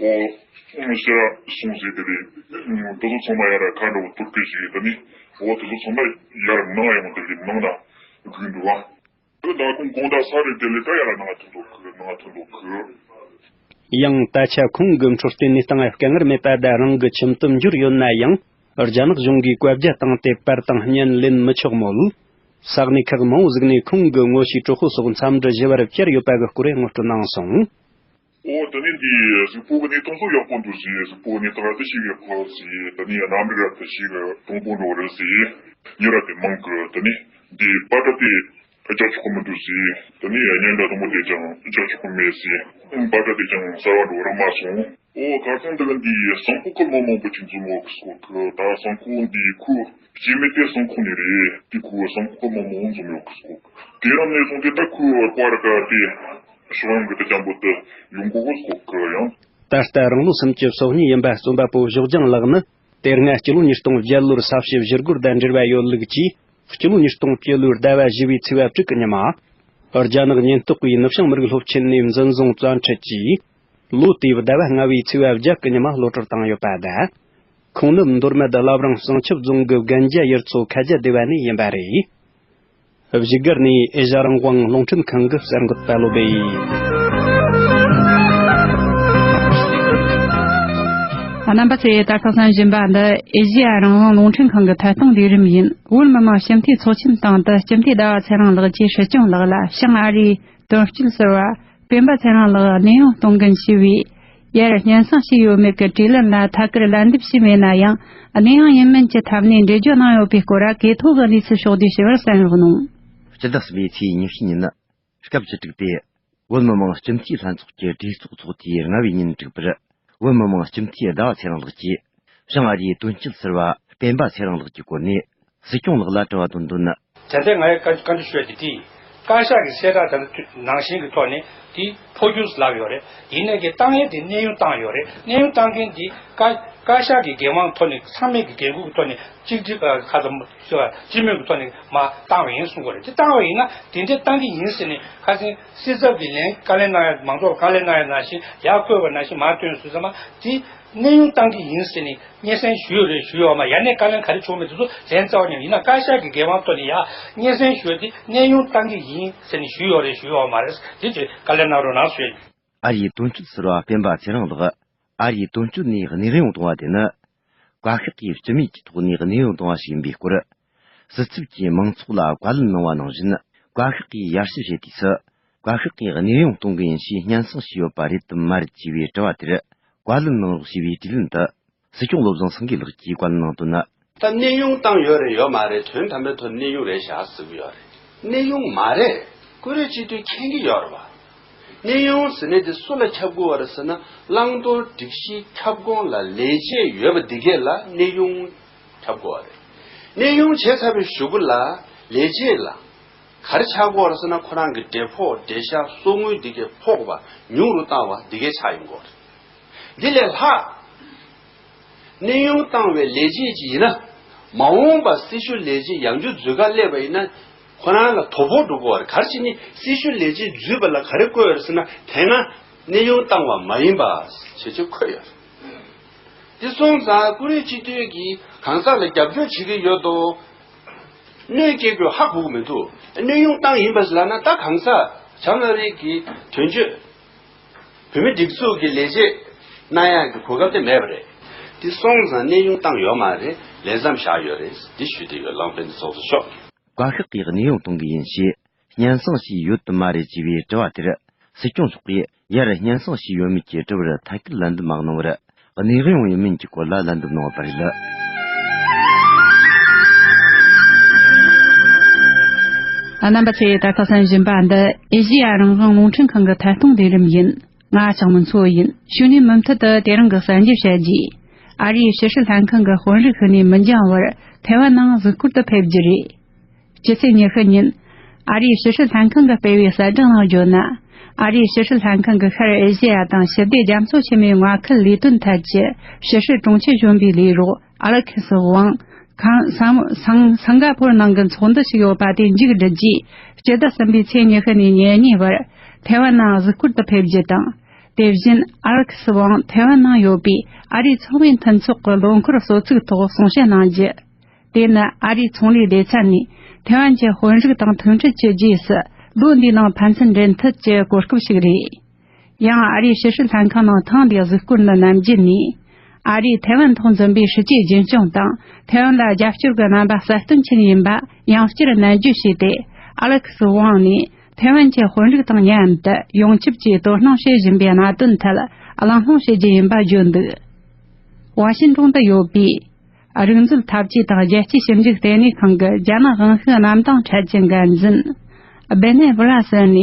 འོ་ཤི་ར་སོང་ཟེར་དེ་རེད། དེ་ཚོ་ཚང་མ་ཡ་ར་ཁ་འདྲ་བོ་ཐུར་སྐད་ཞིག་རེད། ད་ནི་འོ་དེ་ཚོ་ཚང་མ་ཡར་ནང་ཡོང་དེ་རེད། ནང་ན་སྒུག་འདུག་ཨ། ད་ཁོང་དགོང་དག་ས་རེད། དེ་ལས་ད་ཡ་ར་ནང་ཐོན་འདུག་གི། ནང་ཐོན་འདུག་གི། ཡང་ད་ཆ་ཁོང་གི་འཕྲོད་བསྟེན་གནས་སྟངས་དཀའ་ངལ་མེད་པ་དང་། རང་གི་ཁྱིམ་དུ་འབྱོར་ཡོད་ན་ཡང་། རྒྱ་ནག་གཞུང་གིས་བཀའ་རྒྱ་བཏང་སྟེ་པར་དང་བརྙན་ལེན་མི་ཆོག་མོད། ས་གནས་ཁག་མང་བོ་ཟིག་ནས་ཁོང་གི་ངོ་ཤེས་གྲོགས་པོ་སོགས་འཚམས་འདྲི་ཞུ་བར་བཅར་ཡོད་པ་གི་སྐོར་ངོ་སྤྲོད་གནང་སོང་། འོ་དེ་ནས་འདི་གཟུགས་པོ་གི་གནས་སྟངས་ཚོ་ཡག་པོ་འདུག་ཟེར། གཟུགས་པོ་གི་གནས་སྟངས་ར་དེ་ཞིག་ཡག་པོ་ཟེར། དེ་ནས་རྣམ་རིག་ར་དེ་ཞིག་གྲུང་པོ་འགྲོ་རེད་ཟེར། མྱི་ར་དེ་མང་གི། དེ་ནས་འདི་པ་ཏྲ་དེ་རྒྱག་ཆོག་གི་མི་འདུག་ཟེར། དེ་ནས་བརྙན་འདྲ་དུམ་བུ་དེ་ཀྱང་རྒྱག་ཆོག་གི་མེད་ཟེར། པ་ཏྲ་དེ་ཀྱང་གསར་བ་འགྲོ་རག་མ་སོང་། འོ་ཁ་སང་འདི་ག་འདི་བསང་ཁོག་གི་མི་མང་པོ་ཅིག་འཛོམས་ཡོད་གི་སྐོར་གི། ད་བསང་ཁོག་འདི་ཁོ་སྐྱེ་དམན་དེ་བསང་ཁོག་ནས་རེད། དེ་ཁོ་བསང་ཁོག་གི་མི་མང་པོ་འཛོམས་ཡོད་གི་སྐོར་གི། དེ་རང་ནས་བཟུང་སྟེ་ད་ཁོ་བར་བར་ག་དེ་ཕྱོགས་ཡོངས་ཀྱི་དེ་ཅན་པོ་དེ་ཡོང་གོ་གི་སྐོར་གི། ཡང་ད་ལྟ་རང་ལོ་སུམ་ཅུ་སོ་གཉིས་ཡིན་པ་རྩོམ་པ་པོ་ཞོགས་ལྗང་ལགས་ནི། དེ་སྔ་སྤྱི་ལོ་ཉིས་སྟོང་བརྒྱད་ལོར་ས་བྱི་བཞུར་རྒོལ་དང་འབྲེལ་བ་ཡོད་ལུགས་ཀྱིས། སྤྱི་ལོ་ཉིས་སྟོང་བཅུ་ལོའི་ཟླ་བ་བཞི་བའི་ཚེས་པ་དྲུག་གི་ཉི་མ། རྒྱ་ནག་ཉེན་རྟོག་པའི་ནུབ་བྱང་མི་རིགས་སློབ་ཆེན་ནས་འཛིན་བཟུང་བཙན་ཁྲིད་ཀྱིས། ལོ་དེའི་ཟླ་བ་ལྔ་བའི་ཚེས་པ་བརྒྱད་ཀྱི་ཉི་མ་གློད་བཀྲོལ་བཏང་ཡོད་པ་དང་། ཁོང་ནི་མདོ་སྨད་བླ་བྲང་བྱང་ཆུབ་རྫོང་གི་རྒན་རྒྱ་ཡུལ་ཚོ་ཁ་རྒྱ་སྡེ་བ་ནས་ཡིན་པ་རེད། བཞུགས་སྒར་ནས་ཨེ་ཤ་རང་དབང་རླུང་འཕྲིན་ཁང་གི་གསར་འགོད་པ་བློ་བྷེ། རྣམ་པ་ཚོས་ད་ཐག་གསན་བཞིན་པ་འདི་ཨེ་ཤ་ཡ་རང་དབང་རླུང་འཕྲིན་ཁང་གི་ཐད་གཏོང་ལས་རིམ་ཡིན། བོད་མི་མང་སྤྱི་འཐུས་ཚོགས་ཆེན་སྟེང་དུ་སྤྱི་འཐུས་ཟླ་བ་ཚེ་རིང་ལགས་ཀྱིས་སྲིད་སྐྱོང་ལགས་ལ་བྱང་ཨ་རིའི་དོན་གཅོད་ཟུར་པ་སྤེན་པ་ཚེ་རིང་ལགས་གནས་དབྱུང་གཏོང་མཁན་ཞུས་པའི་ཡར་སྙན་སེང་ཞུས་ཡོད་མེད་ཀྱི་དྲིས་ལན་ལ་ཐད་ཀར་ལན་འདེབས་བྱས་མེད་ན་ཡང་། གནས་དབྱུང་ཡིན་མིན་གྱི་ཐད་ནས་འགྲེལ་བརྗོད་གནང་ཡོད་པའི་སྐོར་གི་ཐོག་གི་གནས་ཚུལ་ཕྱོགས་བསྡུས་ཞུ་བར་གསན་རོགས་གནང་། སྤྱི་ཟླ་གསུམ་པའི་ཚེས་ཉི་ཤུ་ཉིན་ནི་སྐབས་བཅུ་དྲུག་པའི་བོད་མི་མང་སྤྱི་འཐུས་ལྷན་ཚོགས་ཀྱི་གྲོས་ཚོགས་ཚོགས་དུས་ལྔ་བའི་ཉིན་འཁྲུགས་པར། བོད་མི་མང་སྤྱི་འཐུས་ཟླ་བ་ཚེ་རིང་ལགས་ཀྱིས་བྱང་ཨ་རིའི་དོན་གཅོད་ཟུར་པ་སྤེན་པ་ཚེ་རིང་ལགས་ཀྱི་སྐོར་ནས་སྲིད་སྐྱོང་ལགས་ལ་དྲི་བ་བཏོན་དོན་ནི། ད་ལྟ་ང་ཡི་བཀའ་བཀའ་འདྲི་ཞུ་ཡ་དེ་དེ་ཡིན། བཀའ་ཤག་གི་གསལ་བསྒྲགས་དང་ནང་བཞིན་གྱི་ཐོག་ནས་དེ་འཕོ་འགྱུར་ལབ་ཡོད་རེད། ཡིན་ནའི་གི་བཏང་ཡས་དེ་གནས་དབྱུང་བཏང་ཡོད་རེད། གནས་དབྱུང་བཏང་མཁན་དེ་བཀའ་བཀའ་ཤག་གི་འགན་དབང་ཐོག་ནས་ཚང་མས་ཀྱི་འགན་འཁུར་གྱི་ཐོག་ནས་གཅིག་སྒྲིལ་ཁ་ཚ་སྤྱི་མོས་ཀྱི་ཐོག་ནས་མ་བཏང་བ་ཡིན་གསུང་གི་རེད། དེ་བཏང་བ་ཡིན་ན་དེ་འདྲ་བཏང་གི་ཡིན་ཟེར་ནས་ཁ་སང་སྲིད་ཚབ་ཀྱི་ལན་བཀའ་ལན་གནང་ཡ་མང་ཚོགས་ལ་བཀའ་ལན་གནང་ཡ་ནང་བཞིན་ཡར་བཀོད་པ་ནང་བཞིན་མར་བཏོན་ཟེར་ཙམ་པ་དེ། གནས་དབྱུང་བཏང་གི་ཡིན་ཟེར་ནས་སྙན་སེང་ཞུས་ཡོད་རེད་ཞུས་ཡོད་མ་ཡ་ནས་བཀའ་ལན་ག་རེ་བྱུང་མེད་དེ་ཚོ་ལན་རྩ་བ་ཉིད་ཡིན་ན་བཀའ་ཤག་གི་འགན་དབང་ཐོག་ནས་ཡ་སྙན་སེང་ཞུས་ཏེ་གནས་དབྱུང་བཏང་གི་ཡིན་ཟེར་ནས་ཞུས་ཡོད་རེད་ཞུས་ཡོད་མ་རེད། དེ་ཚོས་བཀའ་ལན་གནང་རོགས་གནང་ཞུས། ཨ་རིའི་དོན་གཅོད་ཟུར་པ་སྤེན་པ་ཚེ་རིང་ལགས་ཨ་རིའི་དོན་གཅོད་ནས་གནས་དབྱུང་བཏང་བ་དེ་ནི། བཀའ་ཤག་གིས་སྤྱི་མོས་ཀྱི་ཐོག་ནས་གནས་དབྱུང་བཏང་བ་ཞིག་ཡིན་པའི་སྐོར། སྲིད་ཚབ་ཀྱིས་མང་ཚོགས་ལ་བཀའ་ལན་གནང་བ་ནང་བཞིན། བཀའ་ཤག་གིས་ཡར་ཞུ་བྱས་དུས་སུ། བཀའ་ཤག་གིས་གནས་དབྱུང་གཏོང་གི་ཡིན་ཞེས་སྙན་སེང་ཞུས་ཡོད་པ་རེད་དམ་མ་རེད་ཅེས་པའི་དྲི་བ་དེར། བཀའ་ལན་གནང་རོགས་ཞེས་པའི་དྲིས་ལན་དུ། སྲིད་སྐྱོང་བློ་བཟང་སེང་གེ་ལགས་ཀྱིས་བཀའ་ལན་གནང་དོན་ནི། ད་གནས་དབྱུང་བཏང་ཡོད་རེད་ཡོད་མ་རེད། དོན་དམ་པའི་ཐོག་གནས་དབྱུང་རེད་བཞག་ཟེར་གྱི་ཡོད་རེད། གནས་དབྱུང་མ་རེད། ཀུ་རེ་སྤྱི་འཐུས་མཁྱེན་གྱི་ཡོད་རེད་བ། གནས་དབྱུང་ཟེར་ནས་དེ་སུ་ལ་ཁྱབ་དགོས་པ་རེད་ཟེར་ན། བླང་དོར་སྒྲིག་གཞི་ཁྱབ་ཁོངས་ལ་ལས་བྱེད་ཡོད་པ་འདི་གས་ལ་གནས་དབྱུང་ཁྱབ་དགོས་པ་རེད། གནས་དབྱུང་བྱས་ཚར་བའི་གཞུག་གུ་ལ་ལས་བྱེད་ལ་ག་རེ་ཆགས་དགོས་པ་རེད་ཟེར་ན། ཁོ་རང་གི་འབྲས་ཕོགས་འབྲས་ཤག་གསོག་དངུལ་འདི་གས་ཕོག་པ་ཉུང་རུ་བཏང་བ་འདི་གས་ཆགས་ཡོང་དགོས་རེད། འདི་ལས་ལྷག་གནས་དབྱུང་བཏང་བའི་ལས་བྱེད་ཅིག་ཡིན་ན། མ་འོངས་པ་སྲི་ཞུ་ལས་བྱེད་ཡང་བསྐྱར་འཛུལ་ག་སླེབས་པ་ཡིན་ན། ཁོ་རང་ལ་དོ་ཕོག་འགྲོ་གི་ཡོད་རེད། ག་རེ་བྱས་ནས་སྲི་ཞུ་ལས་བྱེད་འཛུལ་བ་ལ་ག་རེ་བཀོད་ཡོད་རེད་ཟེར་ན། དེ་སྔ་གནས་དབྱུང་བཏང་བ་མ་ཡིན་པ་བྱས་བྱས་འཁོད་ཡོད་རེད། དེ་སོང་ཙང་ཀུ་རེ་སྤྱི་འཐུས་ཀྱིས་གང་ཟག་ལ་རྒྱབ་སྐྱོར་བྱེད་ཀྱི་ཡོད་དོ། གནོད་སྐྱེལ་དགོས་ཧ་གོ་གི་མི་འདུག་གནས་དབྱུང་བཏང་ཡིན་པ་ལབ་ན་ད་གང་ཟག་བྱང་ཨ་རི་གི་དོན་གཅོད། བོད་མི་སྒྲིག་འཛུགས་ཀྱི་ལས་བྱེད་གནང་ཡག་གི་གོ་སྐབས་དེ་མེད་པ་རེད། དེ་སོང་ཙང་གནས་དབྱུང་བཏང་ཡོད་མ་རེད། ལས་མཚམས་བཞག་ཡོད་རེད། འདི་ཞུ་བསྡད་ཡོད། ལམ་སྤེལ་ཚོགས་གཙོ་མཆོག་བཀའ་ཤག་གིས་གནས་དབྱུང་གཏོང་གི་ཡིན་ཞེས་སྙན་སེང་ཞུས་ཡོད་དམ་མ་རེད་ཅེས་པའི་དྲི་བ་དེར། སྲིད་སྐྱོང་མཆོག་གིས་ཡར་སྙན་སེང་ཞུས་ཡོད་མེད་ཀྱི་དྲི་བར་ཐད་ཀར་ལན་འདེབས་མ་གནང་བར། གནས་དབྱུང་ཡིན་མིན་གྱི་སྐོར་ལ་ལན་འདེབས་གནང་བ་རེད། རྣམ་པ་ཚོས་ད་ལྟ་གསན་བཞིན་པ་འདི་ཨེ་ཤེ་ཡ་རང་དབང་རླུང་འཕྲིན་ཁང་གི་ཐད་གཏོང་ལས་རིམ་ཡིན། ང་ལྕགས་མོ་མཚོ་ཡིན། ཕྱི་ནས་མུ་མཐུད་དུ་དེ་རིང་གི་གསར་འགྱུར་བཤད་རྗེས། ཨ་རིའི་ཕྱི་སྲིད་ལྷན་ཁང་གི་དཔོན་རིགས་ཤིག་ནས་མི་འགྱངས་བར་ཐའེ་ཝན་ནང་གཟིགས་སྐོར་དུ་ཕེབས་རྒྱུ་རེད། སྤྱི་ཚེས་ཉི་ཤུ་ཉིན། ཨ་རིའི་ཕྱི་སྲིད་ལྷན་ཁང་གིས་སྤེལ་བའི་གསལ་བསྒྲགས་ནང་བརྗོད་ན། ཨ་རིའི་ཕྱི་སྲིད་ལྷན་ཁང་གི་ཤར་ཨེ་ཤེ་ཡ་དང་ཞི་བདེ་རྒྱ་མཚོ་ཆེན་མོའི་མངའ་ཁུལ་ལས་དོན་ཐད་ཀྱི་ཕྱི་སྲིད་དྲུང་ཆེ་གཞོན་པའི་ལས་རོགས་ཨ་ལེ་ཁི་སི་ཝང་། ཁང་སང་སང་སང་ག་པོར་ནང་གི་ཚོགས་འདུ་ཞིག་ཡོད་པ་དེ་མཇུག་བསྒྲིལ་རྗེས། སྤྱི་ཟླ་གསུམ་པའི་ཚེས་ཉི་ཤུ་ནས་ཉེར་གཉིས་བར་ཐའེ་ཝན་ནང་གཟིགས་སྐོར་དུ་ཕེབས་རྒྱུ་དང་། དེ་བཞིན་ཨ་ལེ་ཁི་སི་ཝང་ཐའེ་ཝན་ནང་ཡོད་པའི་ཨ་རིའི་ཚོང་པའི་མཐུན་ཚོགས་ཀྱི་ལོ་འཁོར་གསོལ་ཚིགས་ཐོག་གསུང་བཤད་གནང་རྒྱུ། དེ་ནི་ཨ་རིའི་ཚོང་ལས་སྡེ་ཚན་ནས་ཐའེ་ཝན་གྱི་དཔོན་རིགས་དང་མཐུན་སྒྲིལ་གྱི་རྗེས་སུ་ལོ་འདིའི་ནང་ཕན་ཚུན་འབྲེལ་མཐུད་ཀྱི་གོ་སྐབས་ཤིག་རེད། ཡང་ཨ་རིའི་ཕྱི་སྲིད་ལྷན་ཁང་ནང་ཐེངས་འདིའི་གཟིགས་སྐོར་ནི་ནམ་རྒྱུན་ནས་ཨ་རིས་ཐའེ་ཝན་ཐོག་འཛིན་པའི་སྲིད་ཇུས་རྒྱུན་སྐྱོང་དང་ཐའེ་ཝན་ལ་རྒྱབ་སྐྱོར་གྱི་རྣམ་པ་གསལ་སྟོན་བྱེད་ཡིན་པ་ཡང་བསྐྱར་ནན་བརྗོད་བྱས་ཏེ། ཨ་ལེ་ཁི་སི་ཝང་ནས་ཐའེ་ཝན་གྱི་དཔོན་རིགས་དང་མཉམ་དུ་ཡོངས་ཁྱབ་ཀྱིས་དོ་སྣང་བྱེད་བཞིན་པའི་གནད་དོན་ཐད་གླེང་སློང་བྱེད་རྒྱུ་ཡིན་པ་བརྗོད་འདུག་ཝ་ཤིན་ཀྲུང་དུ་ཡོད་པའི། རིག་མཛོད་འཐབ་ཇུས་དང་རྒྱལ་སྤྱིའི་ཞིབ་འཇུག་ལྟེ་གནས་ཁང་གི་རྒྱ་ནག་དབང་ཤུགས་གནམ་ཐང་ཁྲལ་གྱི་འགན་འཛིན། སྦེ་ནེ་བྷི་ལ་སི་ནས།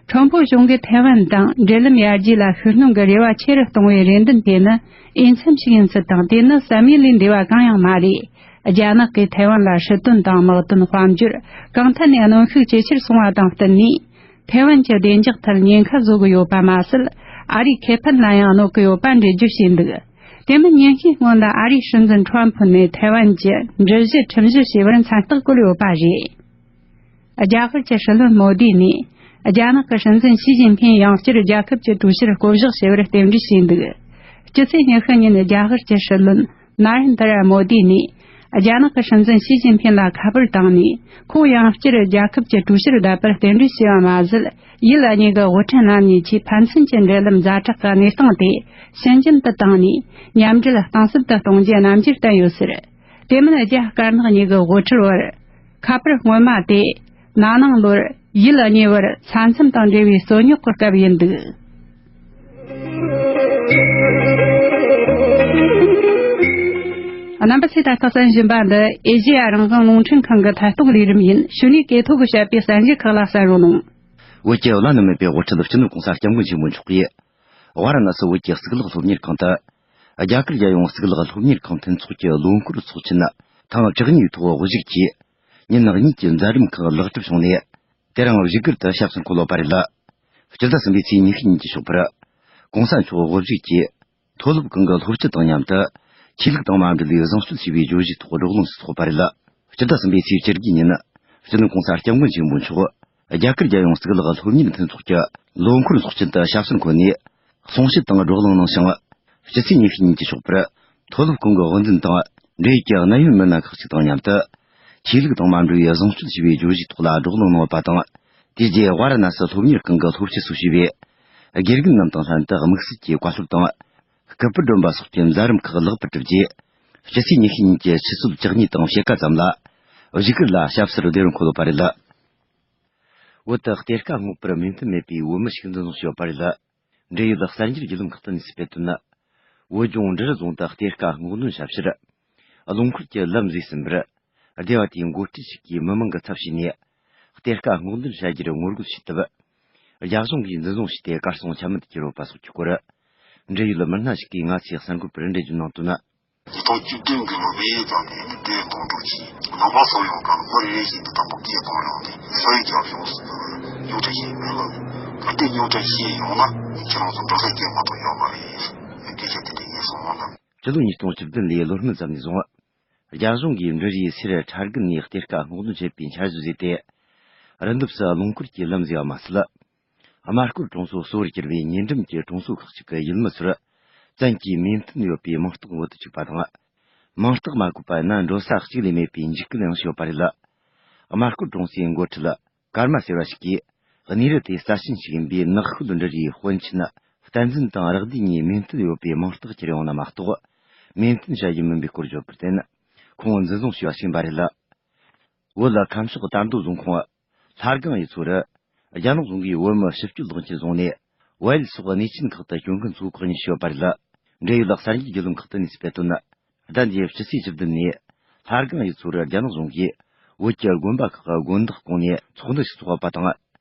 ཁྲོན་བུ་གཞུང་གིས་ཐའེ་ཝན་དང་འབྲེལ་ལམ་ཡར་རྒྱས་ལ་ཤུགས་སྣོན་གྱི་རེ་བ་ཆེ་རུ་གཏོང་བའི་རེ་འདུན་དེ་ནི་འོས་འཚམ་ཞིག་ཡིན་ཚུལ་དང་། དེ་ནི་བསམ་ཡུལ་ལས་འདས་པ་གང་ཡང་མ་རེད། རྒྱ་ནག་གིས་ཐའེ་ཝན་ལ་སྲིད་དོན་དང་དམག་དོན་དཔལ་འབྱོར་གང་ཐད་ནས་གནོན་ཤུགས་ཇེ་ཆེར་སོང་བ་དང་བསྟུན་ནས། ཐའེ་ཝན་གྱི་བདེ་འཇགས་ཐད་ཉེན་ཁ་བཟོ་གི་ཡོད་པ་མ་ཟད། ཨ་རིའི་ཁེ་ཕན་ལ་ཡང་གནོད་ཀྱི་ཡོད་པ་འགྲེལ་བརྗོད་བྱས་འདུག་དེ་མིན་ཉིན་ཤས་སྔོན་ལ་ཨ་རིའི་སྲིད་འཛིན་ཁྲོམ་ཕུ་ནས་ཐའེ་ཝན་གྱི་འགྲུལ་བཞུད་ཁྲིམས་གཞི་ཞེས་པར་མཚན་རྟགས་བཀོད་ཡོད་པ་རེད། རྒྱ་གར་གྱི་སྲིད་བློན་མོ་དི་ནས་ རྒྱ་ནག་གི་སྲིད་འཛིན་ཞི་ཅིན་ཕིང་ཡང་བསྐྱར་རྒྱལ་ཁབ་ཀྱི་ཀྲུའུ་ཞིར་བསྐོ་གཞག་བྱས་པར་རྟེན་འབྲེལ་ཞུས་འདུག། སྤྱི་ཚེས་ཉི་ཤུ་ཉིན་རྒྱ་གར་གྱི་སྲིད་བློན་ན་རེན་དྲ་མོ་དི་ནས། རྒྱ་ནག་གི་སྲིད་འཛིན་ཞི་ཅིན་ཕིང་ལ་ཁ་པར་བཏང་ནས། ཁོང་ཡང་བསྐྱར་རྒྱལ་ཁབ་ཀྱི་ཀྲུའུ་ཞིར་བསྡད་པར་རྟེན་འབྲེལ་ཞུས་པ་མ་ཟད། ཡུལ་གཉིས་ཀྱི་དབུ་ཁྲིད་རྣམ་གཉིས་ཀྱིས་ཕན་ཚུན་གྱི་འབྲེལ་ལམ་ཛ་དྲག་གི་གནས་སྟངས་དེ་ཕྱི་འགྱུར་དུ་བཏང་ནས། མཉམ་འབྲེལ་གཏིང་ཟབ་ཏུ་གཏོང་རྒྱུའི་རྣམ་འགྱུར་བསྟན་ཡོད་ཟེར། དེ་མིན། རྒྱ་དཀར་ནག་གཉིས་ཀྱི་དབུ་ཁྲིད་བར་ཁ་པར་སྔོན་མ་དེ། ན་ནིང་ལོར་ཡུལ་གཉིས་བར་ས་མཚམས་དང་འབྲེལ་བའི་རྩོད་རྙོག་གི་སྐབས་ཡིན་འདུག། རྣམ་པ་ཚོས་ད་ལྟ་གསན་བཞིན་པ་འདི་ཨེ་ཤེ་ཡ་རང་དབང་རླུང་འཕྲིན་ཁང་གི་ཐད་གཏོང་ལས་རིམ་ཡིན། གཞུག་ནས་ཀེ་ཐོ་གིས་བཤད་པའི་གསར་འགྱུར་ཁག་ལ་གསན་རོགས་གནང་། བོད་ཀྱི་བླ་ན་མེད་པའི་དབུ་ཁྲིད་སྤྱི་ནོར་གོང་ས་སྐྱབས་མགོན་ཆེན་པོ་མཆོག་གིས། ཝཱ་ར་ཎ་སི་བོད་ཀྱི་གཙུག་ལག་སློབ་གཉེར་ཁང་དུ། རྒྱ་གར་རྒྱལ་ཡོངས་གཙུག་ལག་སློབ་གཉེར་ཁང་མཐུན་ཚོགས་ཀྱི་ལོ་འཁོར་ཚོགས་ཆེན་ཐེངས་བཅུ་གཉིས་པའི་ཐོག་དབུ་བཞུགས་ཀྱིས། ཉིན་གཉིས་ཀྱི་མཛད་རིམ་ཁག་ལེགས་གྲུབ་བྱུང་ནས། དེ་རིང་བཞུགས་སྒར་དུ་ཞབས་སོར་འཁོད་ཡོད་པ་རེད། སྤྱི་ཟླ་གསུམ་པའི་ཚེས་ཉི་ཤུ་ཉིན་གྱི་ཞོགས་པར། གོང་ས་མཆོག་དབུ་བཞུགས་ཀྱིས། མཐོ་སློབ་ཁང་གི་སློབ་སྤྱི་དང་མཉམ་དུ། ཆོས་ལུགས་དང་མ་འབྲེལ་བའི་བཟང་སྤྱོད་ཞེས་པའི་བརྗོད་གཞིའི་ཐོག་བགྲོ་གླེང་སུ་ཚོགས་པ་རེད། སྤྱི་ཟླ་གསུམ་པའི་ཚེས་བཅུ་དགུ་ཉིན། སྤྱི་ནོར་གོང་ས་སྐྱབས་མགོན་ཆེན་པོ་མཆོག་རྒྱ་གར་རྒྱལ་ཡོངས་གཙུག་ལག་སློབ་གཉེར་མཐུན་ཚོགས་ཀྱི་ལོ་འཁོར་ཚོགས་ཆེན་དུ་ཞབས་སོར་འཁོད་ནས། གསུང་བཤད་དང་བགྲོ་གླེང་གནང་ཞིང་། སྤྱི་ཚེས་ཉི་ཤུ་ཉིན་གྱི་ཞོགས་པར། མཐོ་སློབ་ཁང་གི་དབུ་འཛིན་དང་། འབྲེལ་ཡོད་ཀྱི་གནད་ཡོད་མི་སྣ་ཁག་ཅིག་དང་མཉམ་དུ། ཆོས་ལུགས་དང་མ་འབྲེལ་བའི་བཟང་སྤྱོད་ཞེས་པའི་བརྗོད་གཞིའི་ཐོག་ལ་བགྲོ་གླེང་གནང་བ་དང་། དེ་རྗེས་ཝཱ་ར་ཎ་སི་སློབ་གཉེར་ཁང་གི་སློབ་སྤྱི་སུ་ཞུས་པའི། དགེ་རྒན་རྣམས་དང་ལྷན་དུ་དམིགས་བསལ་གྱི་བཀའ་སློབ་དང་། སྐུ་པར་སྒྲོན་པ་སོགས་ཀྱི་མཛད་རིམ་ཁག་ལེགས་པར་གྲུབ་རྗེས། སྤྱི་ཚེས་ཉི་ཤུ་ཉིན་གྱི་ཆུ་ཚོད་བཅུ་གཉིས་དང་ཕྱེད་ཀ་ཙམ་ལ། བཞུགས་སྒར་ལ་ཞབས་སོར་བདེ་རུ་འཁོད་ཡོད་པ་རེད། བོད་དུ་གཏེར་ཁ་སྔོག་པར་མོས་མཐུན་མེད་པའི་བོད་མི་ཞིག་འཛིན་བཟུང་བྱས་ཡོད་པ་རེད། འབྲེལ་ཡོད་གསར་འགྱུར་བརྒྱུད་ལམ་ཁག་ཏུ་གནས་ཚུལ་སྤེལ་དོན། བོད་ལྗོངས་འབྲི་རུ་རྫོང་དུ་གཏེར་ཁ་སྔོག་འདོན་བྱ་ཕྱིར། རླངས་འཁོར་གྱི་ལམ་བཟོས་ཟིན་པར། སྡེ་བ་དེའི་འགོ་ཁྲིད་ཞིག་གིས་མི་མང་གི་ཚབ་བྱས་ནས། གཏེར་ཁ་སྔོག་འདོན་བྱ་རྒྱུར་ངོ་རྒོལ་བྱས་སྟབས། རྒྱ་གཞུང་གིས་འཛིན་བཟུང་བྱས་ཏེ་གར་སོང་ཆ་མེད་དུ་གྱུར་ཡོད་པ་སོགས་ཀྱི་སྐོར། འབྲེལ་ཡོད་མི་སྣ་ཞིག་གིས་ང་ཚོའི་གསར་འགོད་པར་འགྲེལ་བརྗོད་གནང་དོན། ཉིས་སྟོང་བཅུ་བདུན་གྱི་ལོ་བེ་ཡི་ཙམ་ནས་ནི་དེ་གདོང་གྲོགས་ཀྱིས་ནང་པ་སོགས་ཡོང་གང་མི་རེ་ཞིག་ཏུ་དང་པོ་སྐད་གཏོང་ཡོང་སྟེ་ས་ཡི་རྒྱབ་ཤོག་སུ་རྙོག་དྲ་ཞིག་མེད་ལ། ད་ལྟའི་རྙོག་དྲ་ཞིག་ཡོང་ན་ཁྱེད་རང་ཚོ་འགྲོ་ས་སྐད་མ་གཏོང་ཡོད་མ་རེད། སྐད་ཆ་དེ་འདྲ་ཡིན་སོང་ལ། སྤྱི་ལོ་ཉིས་སྟོང་བཅུ་བདུན་ལོའི་ལོ་སྨད་ཙམ་ནས་བཟུང་། རྒྱ་གཞུང་གིས་འབྲི་རུའི་སེར་ཁྲ་དགུན་ནས་གཏེར་ཁ་སྔོག་འདོན་བྱེད་པའི་འཆར་གཞི་བཟོས་ཏེ། རི་འདབས་སུ་རླངས་འཁོར་གྱི་ལམ་བཟོས་པ་མ་ཟད། དམར་སྐོར་གྲོང་ཚོ་གཙོ་བོར་གྱུར་པའི་ཉེ་འགྲམ་གྱི་གྲོང་ཚོ་ཁག་ཅིག་གི་ཡུལ་མི་ཚོར། བཙན་གྱིས་མོས་མཐུན་ཡོད་པའི་མིང་རྟགས་འབོད་དུ་བཅུག་པ་དང་། མིང་རྟགས་མ་བཀོད་པ་ཡིན་ན་འགྲོ་ས་གཅིག་ལས་མེད་པའི་འཇིགས་སྐུལ་ཡང་བྱས་ཡོད་པ་རེད། དམར་སྐོར་གྲོང་ཚོའི་འགོ་ཁྲིད་ཀརྨ་ཟེར་བ་ཞིག་གིས། གནས་རི་དེའི་རྩ་ཆེན་ཞིག་ཡིན་པའི་ནགས་ཤོད་འབྲི་རུའི་དཔོན་ཆེན་བསྟན་འཛིན་དང་རག་བསྡུས་གཉིས་མོས་མཐུན་ཡོད་པའི་མིང་རྟགས་ཁྱེར་ཡོང་ན་མ་གཏོགས། མོས་མཐུན་བྱ་རྒྱུ་མིན་པའི་སྐོར་བརྗོད་པར་བརྟེན། ཁོང་འཛིན་བཟུང་བྱས་པ་ཞིག་ཡིན་པ་རེད། བོད་ལ་ཁམས་ཕྱོགས་དར་མདོ་རྫོང་ཁོངས། ལྷ་སྒང་ཡུལ་ཚོར། རྒྱ་ནག་གཞུང་གིས་བོད་མི་ཕྱི་སྐྱོད་ལག་འཁྱེར་བཟུང་ནས། བལ་ཡུལ་སོགས་གནས་ཆེན་ཁག་ཏུ་སྐྱོད་མཁན་ཚོ་བཀག་ཉར་བྱས་ཡོད་པ་རེད། འབྲེལ་ཡོད་གསར་འགྱུར་བརྒྱུད་ལམ་ཁག་ཏུ་གནས་ཚུལ་སྤེལ་དོན། ཟླ་འདིའི་སྤྱི་ཚེས་བཅུ་བདུན་ནས། ལྷ་སྒང་ཡུལ་ཚོར་རྒྱ་ནག་གཞུང་གིས། བོད་ཀྱི་དགོན་པ་ཁག་གི་དགོན་བདག་བསྐོངས་ནས་ཚོགས་འདུ་ཞིག་ཚོགས་པ་དང་།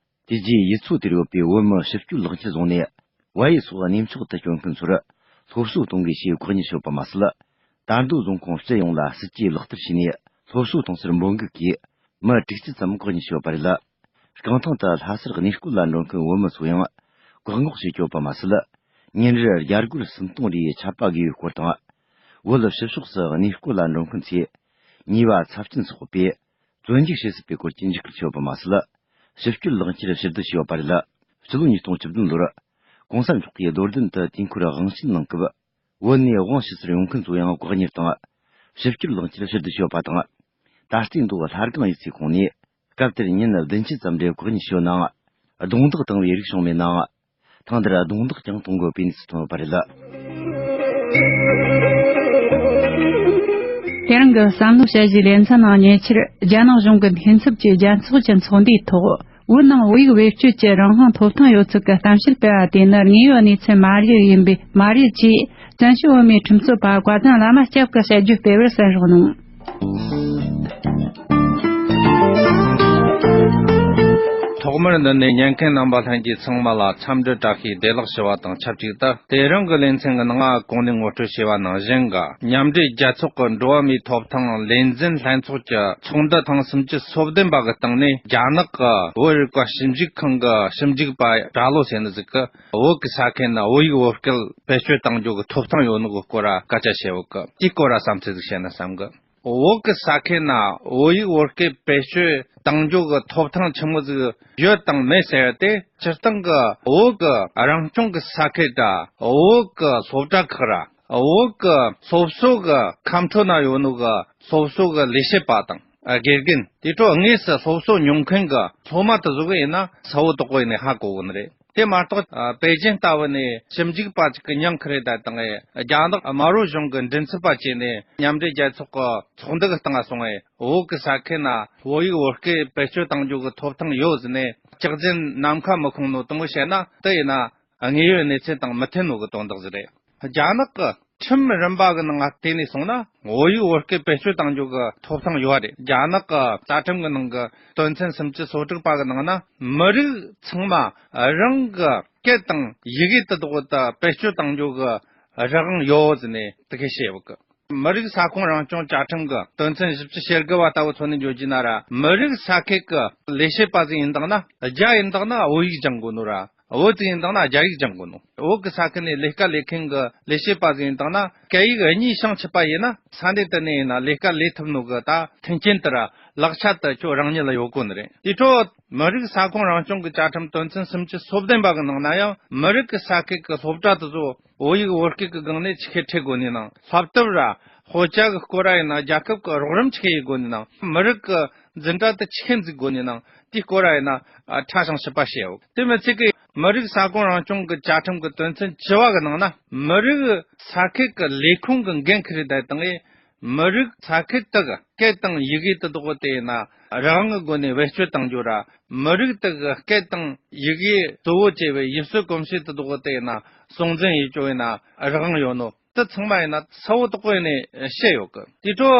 དེ་རྗེས་ཡུལ་ཚོ་དེར་ཡོད་པའི་བོད་མི་ཕྱིར་སྐྱོད་ལག་འཁྱེར་བཟུང་ནས། བལ་ཡུལ་སོགས་གནས་མཆོག་ཏུ་སྐྱོད་མཁན་ཚོར། སློབ་གསོ་གཏོང་དགོས་ཞེས་བཀག་ཉར་བྱས་ཡོད་པ་མ་ཟད། དར་མདོ་རྫོང་ཁོངས་སྤྱི་ཡོངས་ལ་སྲིད་ཇུས་ལག་བསྟར་བྱས་ནས། སློབ་གསོ་གཏོང་སར་འབོད་འགུག་གིས། མི་དྲུག་ཅུ་ཙམ་བཀག་ཉར་བྱས་ཡོད་པ་རེད། རྐང་ཐང་དུ་ལྷ་སར་གནས་སྐོར་ལ་འགྲོ་མཁན་བོད་མི་ཚོ་ཡང་བཀག་འགོག་བྱས་ཡོད་པ་མ་ཟད། ཉིན་རེར་རྒྱ་སྒོར་སུམ་སྟོང་རེའི་ཆད་པ་བགོས་ཡོད་སྐོར་དང་། བོད་ཕྱི་ཕྱོགས་སུ་གནས་སྐོར་ལ་འགྲོ་མཁན་ཚོས་ཉེས་པ་ཚབས་ཆེན་བསགས་པས། བཙོན་འཇུག་བྱེད་སྲིད་པའི་སྐོར་གྱི་འཇིགས་སྐུལ་བྱས་ཡོད་པ་མ་ཟད། ཕྱིར་སྐྱོད་ལག་འཁྱེར་ཕྱིར་བསྡུ་བྱས་ཡོད་པ་རེད། སྤྱི་ལོ་ཉིས་སྟོང་བཅུ་བདུན་ལོར། གོང་ས་མཆོག་གིས་རྡོར་གདན་དུ་དུས་འཁོར་དབང་ཆེན་གནང་སྐབས། བོད་ནས་དབང་ཞུ་སར་ཡོང་མཁན་ཚོ་ཡང་བཀག་ཉར་དང་། ཕྱིར་སྐྱོད་ལག་འཁྱེར་ཕྱིར་བསྡུ་བྱས་ཡོད་པ་དང་། ད་ལྟའི་མདོ་ལྷ་སྒང་ཡུལ་ཚོའི་ཁོངས་ནས། སྐབས་དེར་ཉིན་བདུན་ཅུ་ཙམ་རེ་བཀག་ཉར་བྱས་ཡོད་ནའང་། རྡུང་རྡེག་བཏང་བའི་རིགས་བྱུང་མེད་ནའང་། ཐེངས་འདིར་རྡུང་རྡེག་ཀྱང་གཏོང་དགོས་པའི་གནས་ཚུལ་ཐོན་ཡོད་པ་རེད། དེ་རིང་གི་བསམ་བློ་དཔྱད་གཞིའི་ལེ་ཚན་ནང་ཉེ་ཆར་རྒྱ་ནག་གཞུང་གི་འཐུས་ཚབ་ཀྱིས་རྒྱལ་ཚོགས་ཀྱི་ཚོགས་འདུའི་ཐོག་བོད་ནང་བོད་ཡིག་བེད་སྤྱོད་ཀྱི་རང་དབང་ཐོབ་ཐང་ཡོད་ཚུལ་གྱི་གཏམ་བཤད་སྤེལ་བ་དེ་ནི་དངོས་ཡོད་གནས་ཚུལ་མ་རེད་ཡིན་པས་མ་རེད་ཅེས་བཙན་བྱོལ་བོད་མིའི་ཁྲིམས་རྩོད་པ་བཀའ་བློན་བླ་མ་སྐྱབས་ཀྱིས་དཔྱད་བརྗོད་སྤེལ་བར་གསན་རོགས་གནང་། ཐོག་མར་འདི་ནས་ཉན་མཁན་རྣམ་པ་ལྷན་རྒྱས་ཚང་མ་ལ་འཚམས་འདྲི་བཀྲ་ཤིས་བདེ་ལེགས་ཞུ་བ་དང་ཆབས་ཅིག་ཏུ། དེ་རིང་གི་ལེ་ཚན་གྱི་ནང་གོང་ནས་ངོ་སྤྲོད་བྱས་པ་ནང་བཞིན་གྱི་མཉམ་འབྲེལ་རྒྱལ་ཚོགས་ཀྱི་འགྲོ་བ་མིའི་ཐོབ་ཐང་ལས་འཛིན་ལྷན་ཚོགས་ཀྱི་ཚོགས་འདུ་ཐེངས་སུམ་ཅུ་སོ་བདུན་པ་གི་སྟེང་ནས། རྒྱ་ནག་གི་བོད་རིག་པ་ཞིབ་འཇུག་ཁང་གི་ཞིབ་འཇུག་པ་གྲྭ་བློ་ཟེར་ནི་ཟིག་གིས། བོད་ཀྱི་ས་ཁུལ་ན་བོད་ཡིག་བོད་སྐད་བེད་སྤྱོད་གཏང་རྒྱུ་གི་ཐོབ་ཐང་ཡོད་ནོ་གི་སྐོར་ལ་སྐད་ཆ་བཤད་ཡོད་གི། དེའི་སྐོར་ལ་བསམ་ཚུལ་ཟིག་བཤད་ན་བསམ་གི། བོད་ཀྱི་ས་ཁུལ་ན་བོད་ཡིག་བོད་སྐད་བེད་སྤྱོད་གཏང་རྒྱུ་གི་ཐོབ་ཐང་ཆི་མོ་ཟིག་ཡོད་དང་མེད་ཟེར་ཡ་དེ། སྤྱིར་བཏང་གི་བོད་ཀྱི་རང་སྐྱོང་གི་ས་ཁུལ་དང་བོད་ཀྱི་སློབ་གྲྭ་ཁག་ར། བོད་ཀྱི་སློབ་གསོ་གི་ཁམས་ཁྲོད་ན་ཡོད་ནོ་གི་སློབ་གསོ་གི་ལས་བྱེད་པ་དང་དགེ་རྒན། དེ་འཕྲོ་དངོས་སུ་སློབ་གསོ་མྱོང་མཁན་གྱི་སློབ་མ་དེ་ཚོ་གི་ཡིན་ན་གསལ་བོ་དོག་པོ་ཡིན་ནས་ཧ་གོ་གི་ནི་རེད། དེ་མ་གཏོགས་ཨ། པེ་ཅིན་ལྟ་བུ་ནས་ཞིབ་འཇུག་པ་ཅིག་གི་མྱིང་ཁུར་ཡོད་ད་དང་། རྒྱ་ནག་དམར་པོ་གཞུང་གི་མགྲིན་ཚབ་པ་བྱས་ནས་མཉམ་འབྲེལ་རྒྱལ་ཚོགས་ཀྱི་ཚོགས་འདུ་གི་སྟེང་ང་སོང་ངས། བོད་ཀྱི་ས་ཁུལ་ན་བོད་ཡིག་བོད་སྐད་བེད་སྤྱོད་གཏང་རྒྱུ་གི་ཐོབ་ཐང་ཡོད་ཟེར་ནས་སྐྱག་རྫུན་ནམ་མཁའ་མི་ཁུང་ནོ་དེ་མོ་བཤད་ན། དེ་ཡིན་ན་དངོས་ཡོད་གནས་ཚུལ་དང་མི་མཐུན་ནོ་གི་དོན་དག་ཟིག་རེད། རྒྱ་ནག་གི་ཁྲིམས་རིམ་པ་གི་ནང་ང་བལྟས་ནས་སོང་ན། བོད་ཡིག་བོད་སྐད་བེད་སྤྱོད་གཏང་རྒྱུ་གི་ཐོབ་ཐང་ཡོད་རེད། རྒྱ་ནག་གི་རྩ་ཁྲིམས་གི་ནང་གི་དོན་ཚན་སུམ་ཅུ་སོ་དྲུག་པ་གི་ནང་ན། མི་རིགས་ཚང་མ་རང་གི་སྐད་དང་ཡི་གེ་དེ་དག་དེ་བེད་སྤྱོད་གཏང་རྒྱུ་གི་རང་དབང་ཡོད་ཟེར་ནས་དེ་གས་བཤད་ཡོད་གི། མི་རིགས་ས་ཁོངས་རང་སྐྱོང་བཅའ་ཁྲིམས་ཀྱི་དོན་ཚན་བཞི་བཅུ་ཞེ་དགུ་བ་ལྟ་བུ་མཚོན་ནས་འཇོག་རྒྱུ་ན་ར། མི་རིགས་ས་ཁུལ་གྱི་ལས་བྱེད་པ་ཟིག་ཡིན་དང་ན། རྒྱ་ཡིན་དང་ན་བོད་ཡིག་སྦྱང་དགོས་ནོ་ར། བོད་ཅིག་ཡིན་དང་ན་རྒྱ་ཡིག་སྦྱང་དགོས་ནོ། བོད་ཀྱི་ས་ཁུལ་ནས་ལས་ཀ་ལས་མཁན་གྱི་ལས་བྱེད་པ་ཟིག་ཡིན་དང་ན། སྐད་ཡིག་གཉིས་སྦྱང་ཆོག་པ་ཡིན་ན། ས་གནས་དེ་ནས་ཡིན་ན་ལས་ཀ་ལས་ཐུབ་ནོ་གི་ད་མཐུན་རྐྱེན་དེ་ར་ལག་ཆ་དེ་ཁྱོད་རང་ཉིད་ལ་ཡོད་དགོས་ནི་རེད། དེ་འཕྲོ་མི་རིགས་ས་ཁོངས་རང་སྐྱོང་གི་བཅའ་ཁྲིམས་དོན་ཚན་སུམ་ཅུ་སོ་བདུན་པ་གི་ནང་ན་ཡང་། མི་རིགས་ཀྱི་ས་ཁུལ་གྱི་སློབ་གྲྭ་དེ་ཚོ་བོད་ཡིག་བོད་སྐད་ཀྱི་སྒང་ནས་ཆི་གེ་ཁྲིད་དགོས་ནི་ནང་། བསླབ་དེབ་ར་དཔེ་ཆ་གི་སྐོར་ར་ཡིན་ན། རྒྱལ་ཁབ་ཀྱི་རོགས་རམ་ཆི་གེ་ཡེད་དགོས་ནི་ནང་། མི་རིགས་ཀྱི་འཛིན་གྲྭ་དེ་ཆི་གེ་འཛུགས་དགོས་ནི་ནང་། དེའི་སྐོར་ར་ཡིན་ན་ཨ། ཕྲ་ཞིང་ཞིབ་པ་བཤད་ཡོད། དེ་མི་ཚད་ཀྱི་མི་རིགས་ས་ཁོངས་རང་སྐྱོང་གི་བཅའ་ཁྲིམས་ཀྱི་དོན་ཚན་བཅུ་བ་གི་ནང་ན། མི་རིགས་ས་ཁུལ་གྱི་ལས་ཁུངས་ཀྱི་འགན་ཁུར་ཡོད་ད་དང་། མི་རིགས་ས་ཁུལ་དག་གི་སྐད་དང་ཡི་གེ་དེ་དག་དེ་ཡིན་ན་རང་དབང་གི་སྒོ་ནས་བེད་སྤྱོད་གཏང་རྒྱུ་ར། མི་རིགས་དག་གི་སྐད་དང་ཡི་གེ་གཙོ་བོ་བྱས་པའི་ཡུལ་སྲོལ་གོམས་གཤིས་དེ་དག་དེ་ཡིན་ན་སྲུང་འཛིན་ཡེད་རྒྱུ་ཡིན་ན་རང་དབང་ཡོད་ནོ། དེ་ཚང་མ་ཡིན་ན་གསལ་བོ་དོག་པོ་ཡིན་ནས་བཤད་ཡོད་གི། དེ་འཕྲོ་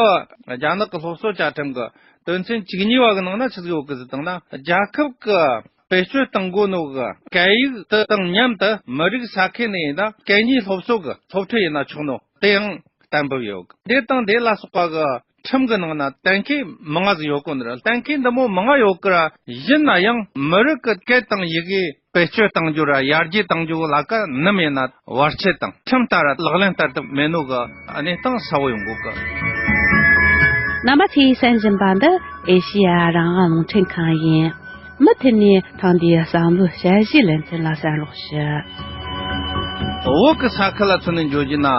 རྒྱ་ནག་གི་སློབ་གསོ་བཅའ་ཁྲིམས་གི་དོན་ཚན་བཅུ་གཉིས་པ་གི་ནང་ན་ཆི་ཟིག་ཡོད་གི་ཟེར་བཏང་ན། རྒྱལ་ཁབ་གི་བེད་སྤྱོད་གཏང་དགོས་ནོ་གི་སྐད་ཡིག་དེ་དང་མཉམ་དུ་མི་རིགས་ས་ཁུལ་ནས་ཡིན་ན་སྐད་གཉིས་སློབ་གསོ་གི་སློབ་ཁྲིད་ཡེད་ན་ཆོག་ནོ་དེ་ཡང་གཏན་འབེབས་ཡོད་གི། དེ་དང་དེ་ལ་སོགས་པ་གི་ཁྲིམས་གི་ནང་ན་གཏན་འཁེལ་མང་ང་ཟིག་ཡོད་གོ་ནི་རེད། གཏན་འཁེལ་འདི་མོ་མང་ང་ཡོད་གི་ར། ཡིན་ན་ཡང་མི་རིགས་ཀྱི་སྐད་དང་ཡི་གེ་བེད་སྤྱོད་གཏང་རྒྱུ་ར་ཡར་རྒྱས་གཏང་རྒྱུ་ལ་ཀ་ནམ་ཡིན་ན་བར་ཆད་དང་ཁྲིམས་ལྟར་ལག་ལེན་བསྟར་ཐུབ་མེད་ནོ་གི་གནས་སྟངས་གསལ་བོ་ཡོང་གོ་གི། རྣམ་པ་ཚོས་གསན་བཞིན་པ་འདི་ཨེ་ཤེ་ཡ་རང་དབང་རླུང་འཕྲིན་ཁང་ཡིན། མུ་མཐུད་ནས་ཐེངས་འདིའི་བསམ་བློའི་དཔྱད་གཞིའི་ལེ་ཚན་ལ་གསན་རོགས་ཞུ། བོད་ཀྱི་ས་ཁུལ་ལ་མཚོན་ནས་འཇོག་རྒྱུ་ན།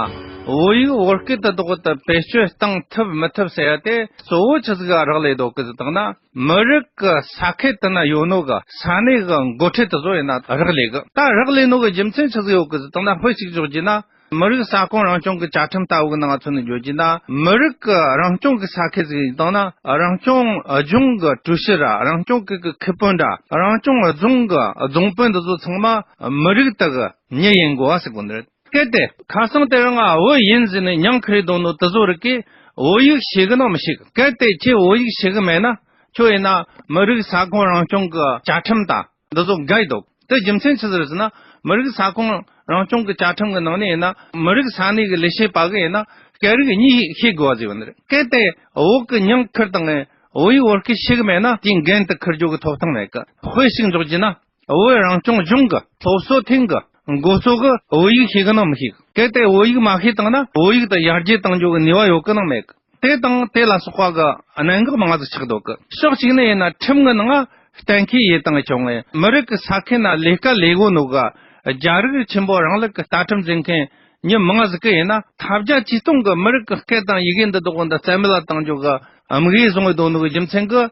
བོད་ཡིག་བོད་སྐད་དེ་དག་དེ་བེད་སྤྱོད་གཏང་ཐུབ་མི་ཐུབ་ཟེར་ཡ་དེ་གཙོ་བོ་ཆི་ཟིག་ག་རག་ལས་འདུག་གི་ཟེར་བཏང་ན། མི་རིགས་ཀྱི་ས་ཁུལ་དེ་ན་ཡོད་ནོ་གི་ས་གནས་གི་འགོ་ཁྲིད་དེ་ཚོ་ཡིན་ན་རག་ལས་གི། ད་རག་ལས་ནོ་གི་རྒྱུ་མཚན་ཆི་ཟིག་ཡོད་གི་ཟེར་བཏང་ན། དཔེ་གཅིག་འཇོག་རྒྱུ་ན། མི་རིགས་ས་ཁོངས་རང་སྐྱོང་གི་བཅའ་ཁྲིམས་ལྟ་བུ་གི་ནང་མཚོན་ནས་འཇོག་རྒྱུ་ན། མི་རིགས་ཀྱི་རང་སྐྱོང་གི་ས་ཁུལ་ཟིག་ཡིན་བཏང་ན། རང་སྐྱོང་ལྗོངས་ཀྱི་ཀྲུའུ་ཞི་ར། རང་སྐྱོང་ཁུལ་གྱི་ཁུལ་དཔོན་ར། རང་སྐྱོང་རྫོང་གི་རྫོང་དཔོན་འདི་ཚོ་ཚང་མ་མི་རིགས་དག་གི་མྱི་ཡིན་དགོས་པ་ཟེར་གོ་ནི་རེད། གལ་ཏེ་ཁ་སང་དེ་རིང་ང་བོད་ཡིན་ཟེར་ནས་མྱིང་ཁུར་འདུག་ནོ་དེ་ཚོ་རིགས་ཀྱིས་བོད་ཡིག་ཤེས་གི་ནང་མི་ཤེས་གི། གལ་ཏེ་ཁྱེད་བོད་ཡིག་ཤེས་གི་མེད་ན། ཁྱོད་ཡིན་ན་མི་རིགས་ས་ཁོངས་རང་སྐྱོང་གི་བཅའ་ཁྲིམས་དང་འདི་ཚོ་འགལ་འདུག། དེ་རྒྱུ་མཚན་ཆི་ཟིག་རེད་ཟེར་ན། མི་རིགས་ས་ཁོངས་རང་སྐྱོང་གི་བཅའ་ཁྲིམས་གི་ནང་ནས་ཡིན་ན། མི་རིགས་ས་གནས་གི་ལས་བྱེད་པ་གི་ཡིན་ན་སྐད་རིགས་གཉིས་ཤེས་དགོས་པ་ཟེར་བ་ནི་རེད། གལ་ཏེ་བོད་གི་མྱིང་ཁུར་བཏང་ངས་བོད་ཡིག་བོད་སྐད་ཤེས་གི་མེད་ན། དེའི་འགན་དེ་འཁུར་རྒྱུ་གི་ཐོབ་ཐང་མེད་གི། དཔེ་ཞིག་འཇོག་རྒྱུ་ན། བོད་རང་སྐྱོང་ལྗོངས་ཀྱི་སློབ་གསོ་ཐིང་གི་འགོ་གཙོ་གི་བོད་ཡིག་ཤེས་གི་ནང་མི་ཤེས་གི། གལ་ཏེ་བོད་ཡིག་མ་ཤེས་བཏང་ན། བོད་ཡིག་དེ་ཡར་རྒྱས་གཏང་རྒྱུ་གི་ནུས་པ་ཡོད་གི་ནང་མེད་གི། དེ་དང་དེ་ལ་སོགས་པ་གི་གནད་འགག་མང་ང་ཟིག་ཆགས་འདུག་གི། ཕྱོགས་གཅིག་ནས་ཡིན་ན་ཁྲིམས་གི་ནང་གཏན་འཁེལ་ཡེད་བཏང་བྱུང་ངས། མི་རིགས་ཀྱི་ས་ཁུལ་ན་ལས་ཀ་ལས་གོ་ནོ་གི་རྒྱ་རིགས་ཆེན་པོ་རིང་ལུགས་ཀྱི་ལྟ་གྲུབ་འཛིན་མཁན་མྱི་མང་ང་ཟིག་གི་ཡིན་ན། ཐབས་བརྒྱ་ཇུས་སྟོང་གི་མི་རིགས་ཀྱི་སྐད་དང་ཡི་གེ་འདི་དག་འདི་རྩ་མེད་ལ་གཏང་རྒྱུ་གི་དམིགས་ཡུལ་བཟུང་ཡོད་དོ་ནོ་གི་རྒྱུ་མཚན་གི།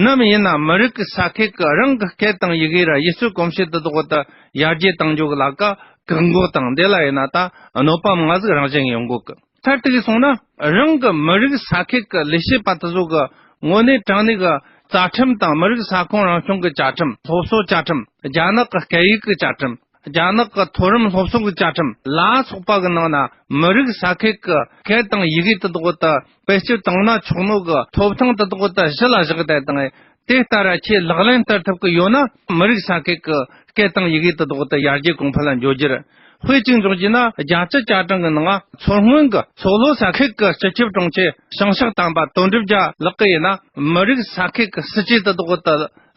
ནམ་ཡིན་ན་མི་རིགས་ཀྱི་ས་ཁུལ་གྱི་རང་གི་སྐད་དང་ཡི་གེ་ར་ཡུལ་སྲོལ་གོམས་གཤིས་དེ་དག་དེ་ཡར་རྒྱས་གཏང་རྒྱུ་གི་ལ་ཀ་བཀག་འགོག་དང་། དེ་ལ་ཡིན་ན་ད་གནོད་པ་མང་ང་ཟིག་རང་བཞིན་ཡོང་གོ་གི། མཐར་གཏུགས་སོང་ན། རང་གི་མི་རིགས་ས་ཁུལ་གྱི་ལས་བྱེད་པ་དེ་ཚོ་གི་དངོས་གནས་དྲང་གནས་གི་རྩ་ཁྲིམས་དང་། མི་རིགས་ས་ཁོངས་རང་སྐྱོང་གི་བཅའ་ཁྲིམས། སློབ་གསོ་བཅའ་ཁྲིམས། རྒྱ་ནག་གི་སྐད་ཡིག་གི་བཅའ་ཁྲིམས། རྒྱ་ནག་གི་མཐོ་རིམ་སློབ་གསོ་གི་བཅའ་ཁྲིམས་ལ་སོགས་པ་གི་ནང་ན། མི་རིགས་ས་ཁུལ་གྱི་སྐད་དང་ཡི་གེ་དེ་དག་དེ་བེད་སྤྱོད་བཏང་ན་ཆོག་ནོ་གི་ཐོབ་ཐང་དེ་དག་དེ་གཞི་ལ་བཞག་བསྡད་དང་། དེ་ལྟར་ཁྱེད་ལག་ལེན་བསྟར་ཐུབ་ཀྱི་ཡོད་ན། མི་རིགས་ས་ཁུལ་གྱི་སྐད་དང་ཡི་གེ་དེ་དག་དེ་ཡར་རྒྱས་གོང་འཕེལ་ལ་འགྱོ་རྒྱུ་རེད། དཔེ་གཅིག་འཇོག་རྒྱུ་ན། རྒྱལ་སྤྱི་བཅའ་ཁྲིམས་ཀྱི་ནང་མཚོ་སྔོན་གྱི་མཚོ་ལྷོ་ས་ཁུལ་གྱི་སྤྱི་ཁྱབ་དྲུང་ཆེ་བྱང་ཕྱོགས་དམ་པ་དོན་གྲུབ་རྒྱལ་ལགས་ཀྱིས་ཡིན་ན། མི་རིགས་ས་ཁུལ་གྱི་སྲིད་ཇུས་དེ་དག་དེ་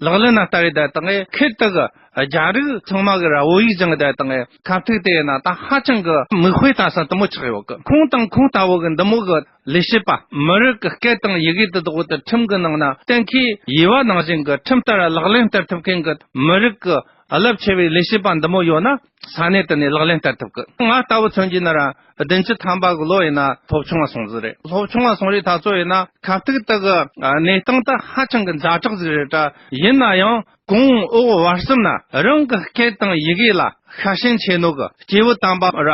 ལག་ལེན་ན་བསྟར་ཡས་དེ་དང་། ཁུལ་དེ་གི་ རྒྱ་རིགས་ཚང་མ་གི་ར་བོད་ཡིག་སྦྱང་བསྡད་དང་ཁ་ཐུག་དེ་ཡིན་ན་ད་ཧ་ཅང་གི་མིག་དཔེ་ལྟ་ས་དུ་མོ་ཆགས་ཡོད་གི། ཁོང་དང་ཁོང་ལྟ་བུ་གི་འདི་མོ་གི་ལས་བྱེད་པ་མི་རིགས་ཀྱི་སྐད་དང་ཡི་གེ་དེ་དག་དེ་ཁྲིམས་ཀྱི་ནང་ན་གཏན་འཁེལ་ཡོད་པ་ནང་བཞིན་གྱི་ཁྲིམས་ལྟར་ལག་ལེན་བསྟར་ཐུབ་མཁན་གྱི་མི་རིགས་ཀྱི་རླབས་ཆེ་བའི་ལས་བྱེད་པ་འདི་མོ་ཡོད་ན་ས་གནས་དེ་ནས་ལག་ལེན་བསྟར་ཐུབ་གི། ང་ལྟ་བུ་མཚོན་གྱི་ན་ར་བདུན་ཅུ་ཐམ་པ་གི་ལོ་ཡིན་ན་སློབ་ཆུང་ལ་སོང་ཟིག་རེད། སློབ་ཆུང་ལ་སོང་རེད་ད་ཚོ་ཡིན་ན་ཁ་ཐུག་དེ་གི་གནས་སྟངས་དེ་ཧ་ཅང་གི་ཛ་དྲག་ཟིག་རེད་ད། ཡིན་ན་ཡང་གོང་འོག་བར་གསུམ་ན་རང་གི་སྐད་དང་ཡི་གེ་ལ་ཤ་ཞེན་ཆེ་ནོ་གི་སྐྱེས་བུ་དམ་པ་ར་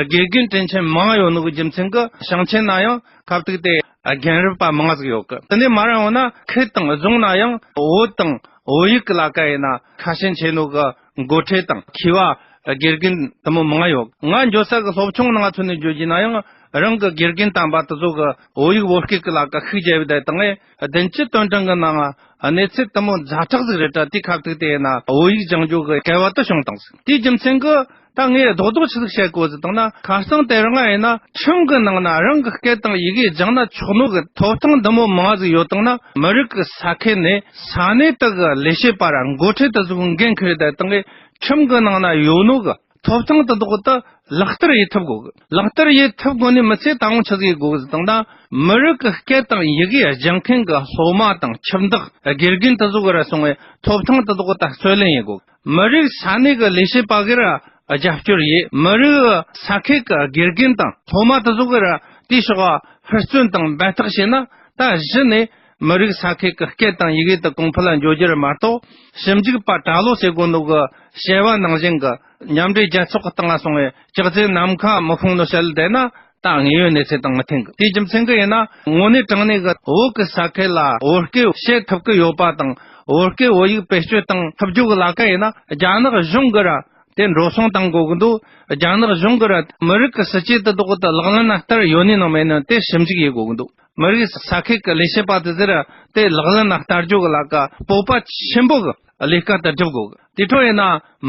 དགེ་རྒན་དྲིན་ཆེན་མང་ཡོད་ནོ་གི་རྒྱུ་མཚན་གི་ཞིང་ཆེན་ན་ཡང་ཁ་ཐུག་དེ་རྒན་རབས་པ་མང་ཟིག་ཡོད་གི། དེ་ནས་མ་ར་འོང་ན་ཁུལ་དང་རྫོང་ན་ཡང་བོད་དང་བོད་ཡིག་གི་ལ་ཀ་ཡིན་ན་ཤ་ཞེན་ཆེ་ནོ་གི་འགོ་ཁྲིད་དང་མཁས་པ་དགེ་རྒན་དུ་མོ་མང་ཡོད། ང་འགྱོ་ས་གི་སློབ་ཆུང་ནང་ཚུད་ནས་འགྱོ་རྒྱུ་ན་ཡང་རང་གི་དགེ་རྒན་དམ་པ་དེ་ཚོ་གི་བོད་ཡིག་བོད་སྐད་ཀྱི་ལ་ཀ་ཤུགས་རྒྱབ་བསྡད་དང་ཨེ་བདུན་ཅུ་དོན་གྲངས་གི་ནང་གནས་ཚུལ་དུ་མོ་ཛ་དྲག་ཟིག་རེད་དྲ། དེ་ཁ་ཐུག་དེ་ཡིན་ན་བོད་ཡིག་སྦྱང་རྒྱུ་གི་སྐལ་བ་དུ་བྱུང་དང་ཟིག། དེའི་རྒྱུ་མཚན་གི་ད་ངས་རྡོག་རྡོག་ཆི་ཟིག་བཤད་དགོས་ཟིག་བཏང་ན་ཁ་སང་དེ་རིང་ང་ཡིན་ན་ཁྲིམས་གི་ནང་ན་རང་གི་སྐད་དང་ཡི་གེ་སྦྱང་ན་ཆོག་ནོ་གི་ཐོབ་ཐང་འདི་མོ་མང་ཟིག་ཡོད་བཏང་ན་མི་རིགས་ཀྱི་ས་ཁུལ་ནས་ས་གནས་དག་གི་ལས་བྱེད་པ་ར་འགོ་ཁྲིད་དེ་ཟིག་འགན་འཁུར་དེ་བཏང་གི་ཁྲིམས་གི་ནང་ན་ཡོད་ནོ་གི་ཐོབ་ཐང་དེ་དག་ཏུ་ལག་བསྟར་ཡེད་ཐུབ་དགོས་གི། ལག་བསྟར་ཡེད་ཐུབ་དགོས་ནི་མི་ཚེ་ད་འོང་ཆི་ཟིག་ཡེད་དགོས་གི་ཟིག་བཏང་ན་མི་རིགས་ཀྱི་སྐད་དང་ཡི་གེ་སྦྱང་མཁན་གི་སློབ་མ་དང་ཁྱིམ་བདག་དགེ་རྒན་དེ་ཟིག་གི་ར་སོང་བའི་ཐོབ་ཐང་དེ་དག་ཏུ་རྩོད་ལེན་ཡེད་དགོས་གི། མི་རིགས་ས་གནས་ཀྱི་ལས་བྱེད་པ་གིས་ར་རྒྱབ་སྐྱོར་ཡེད། མི་རིགས་ས་ཁུལ་གྱི་དགེ་རྒན་དང་སློབ་མ་དེ་ཚོ་གིས་ར་དེའི་ཕྱོགས་ཧུར་བརྩོན་དང་འབད་ཐག་བྱས་ན་ད་གཞི་ནས་མི་རིགས་ས་ཁུལ་གྱི་སྐད་དང་ཡི་གེ་དེ་གོང་འཕེལ་ལ་འགྱོ་རྒྱུ་རེད་མ་གཏོགས་ཞིབ་འཇུག་པ་གྲྭ་ལོ་ཟེར་གོ་ནོ་གི་བཤད་པ་ནང་བཞིན་གྱི་མཉམ་འབྲེལ་རྒྱལ་ཚོགས་ཀྱི་སྟེང་ལ་སོང་བའི་ལྕགས་རྩེ་ནམ་མཁའ་མི་ཁུང་ནོ་བཤད་ལ་བསྡད་ན། ད་དངོས་ཡོད་གནས་ཚུལ་དང་མི་མཐུན་གི། དེའི་རྒྱུ་མཚན་གྱིས་ཡིན་ན་དངོས་གནས་དྲང་གནས་ཀྱི་བོད་ཀྱི་ས་ཁུལ་ལ་བོད་སྐད་བཤད་ཐུབ་ཀྱི་ཡོད་པ་དང་བོད་སྐད་བོད་ཡིག་བེད་སྤྱོད་གཏང་ཐུབ་རྒྱུ་གི་ལ་ཀ་ཡིན་ན་རྒྱ་ནག་གཞུང་གིས་ར་དེ་འགྲོ་སོང་གཏང་དགོས་ཀྱི་འདུག། རྒྱ་ནག་གཞུང་གིས་ར་མི་རིགས་ཀྱི་སྲིད་ཇུས་དེ་དག་དེ་ལག་ལེན་ལ་བསྟར་ཡོད་ནི་ནང་མེད་ནི་དེ་ཞིབ་འཇུག་ཡེད་དགོས་ཀྱི་འདུག། མི་རིགས་ས་ཁུལ་གྱི་ལས་བྱེད་པ་དེ་ཚོས་ར་དེ་ལག་ལེན་ལ་བསྟར་རྒྱུ་གི་ལ་ཀ་སྤོབས་པ་ཆེན་པོ་གི་ལས་ཀ་དེ་སྒྲུབ་དགོས་གི། དེ་འཕྲོ་ཡིན་ན་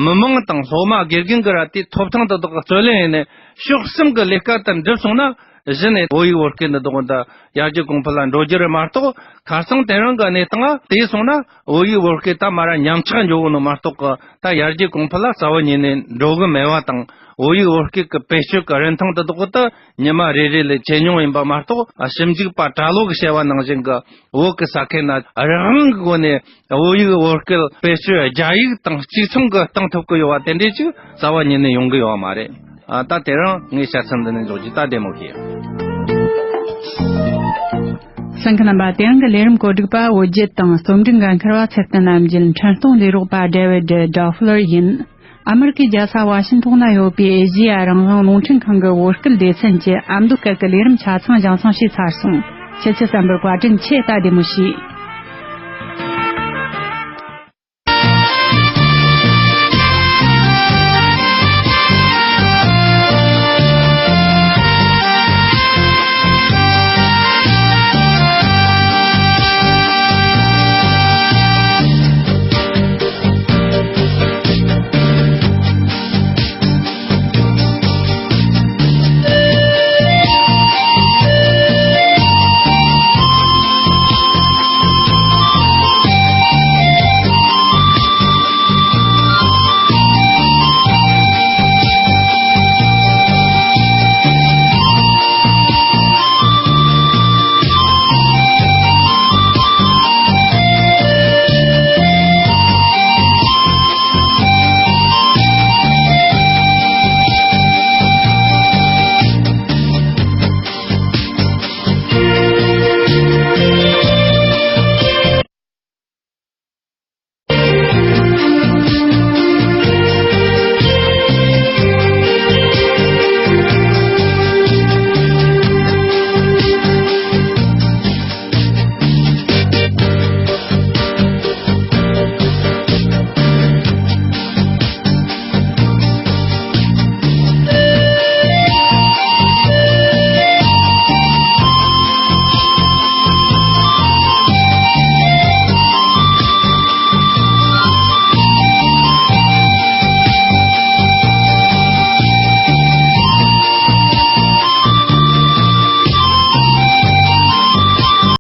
མི་མང་དང་སློབ་མ་དགེ་རྒན་གྱིས་ར་དེ་ཐོབ་ཐང་དེ་དག་གི་རྩོད་ལེན་ཡིན་ནས་ཕྱོགས་གསུམ་གྱི་ལས་ཀ་དེ་འགྲུབ་སོང་ན་གཞི་ནས་བོད་ཡིག་བོད་སྐད་འདི་དག་འདི་ཡར་རྒྱས་གོང་འཕེལ་ལ་འགྲོ་རྒྱུ་རེད་མ་གཏོགས། ཁ་སང་དེ་རིང་གི་གནས་སྟངས་ལ་དེ་སོང་ན་བོད་ཡིག་བོད་སྐད་ད་མ་ར་ཉམས་ཆག་འགྱོ་གི་ནོ་མ་གཏོགས་གི་ད་ཡར་རྒྱས་གོང་འཕེལ་ལ་རྩ་བ་ཉིད་ནས་འགྲོ་གི་མེད་པ་དང་། བོད་ཡིག་བོད་སྐད་ཀྱི་བེད་སྤྱོད་ཀྱི་རིན་ཐང་དེ་དག་གི་ད་ཉི་མ་རེ་རེ་ལས་ཇེ་ཉུང་ཡིན་པ་མ་གཏོགས། ཞིབ་འཇུག་པ་གྲྭ་ལོ་གིས་བཤད་པ་ནང་བཞིན་གྱི་བོད་ཀྱི་ས་ཁུལ་ན་རང་དབང་གི་སྒོ་ནས་བོད་ཡིག་བོད་སྐད་བེད་སྤྱོད་རྒྱ་ཡིག་དང་གཅིག་མཚུངས་ཀྱི་གཏང་ཐུབ་ཀྱི་ཡོད་པ་དེ་འདྲས་ཅིག་རྩ་བ་ཉིད་ནས་ཡོང་གི་ཡོད་མ་རེད། ཨ། ད་དེ་རིང་ངས་བཤད་ཚུལ་འདི་ནས་འཇོག་རྒྱུ། ད་བདེ་མོ་བྱོས། གསན་མཁན་རྣམ་པ། དེ་རིང་གི་ལས་རིམ་གོ་སྒྲིག་པ་བོད་བརྒྱུད་དང་རྩོམ་སྒྲིག་འགན་འཁུར་བ་ཚེ་བརྟན་རྣམ་རྒྱལ། འཕྲིན་གཏོང་ལས་རོགས་པ་ཌེ་ཝིད་ཌོ་ཕླར་ཡིན། ཨ་མེ་རི་ཀའི་རྒྱལ་ས་ཝ་ཤིང་ཏོག་ན་ཡོད་པའི་ཨེ་ཤེ་ཡ་རང་དབང་རླུང་འཕྲིན་ཁང་གི་བོད་སྐད་སྡེ་ཚན་གྱི་ཨ་མདོ་སྐད་ཀྱི་ལས་རིམ་ཆ་ཚང་རྒྱང་སྲིང་བྱས་ཚར་སོང་། ཁྱེད་ཚོས་གསན་པར་བཀའ་དྲིན་ཆེ། ད་བདེ་མོ་བྱོས།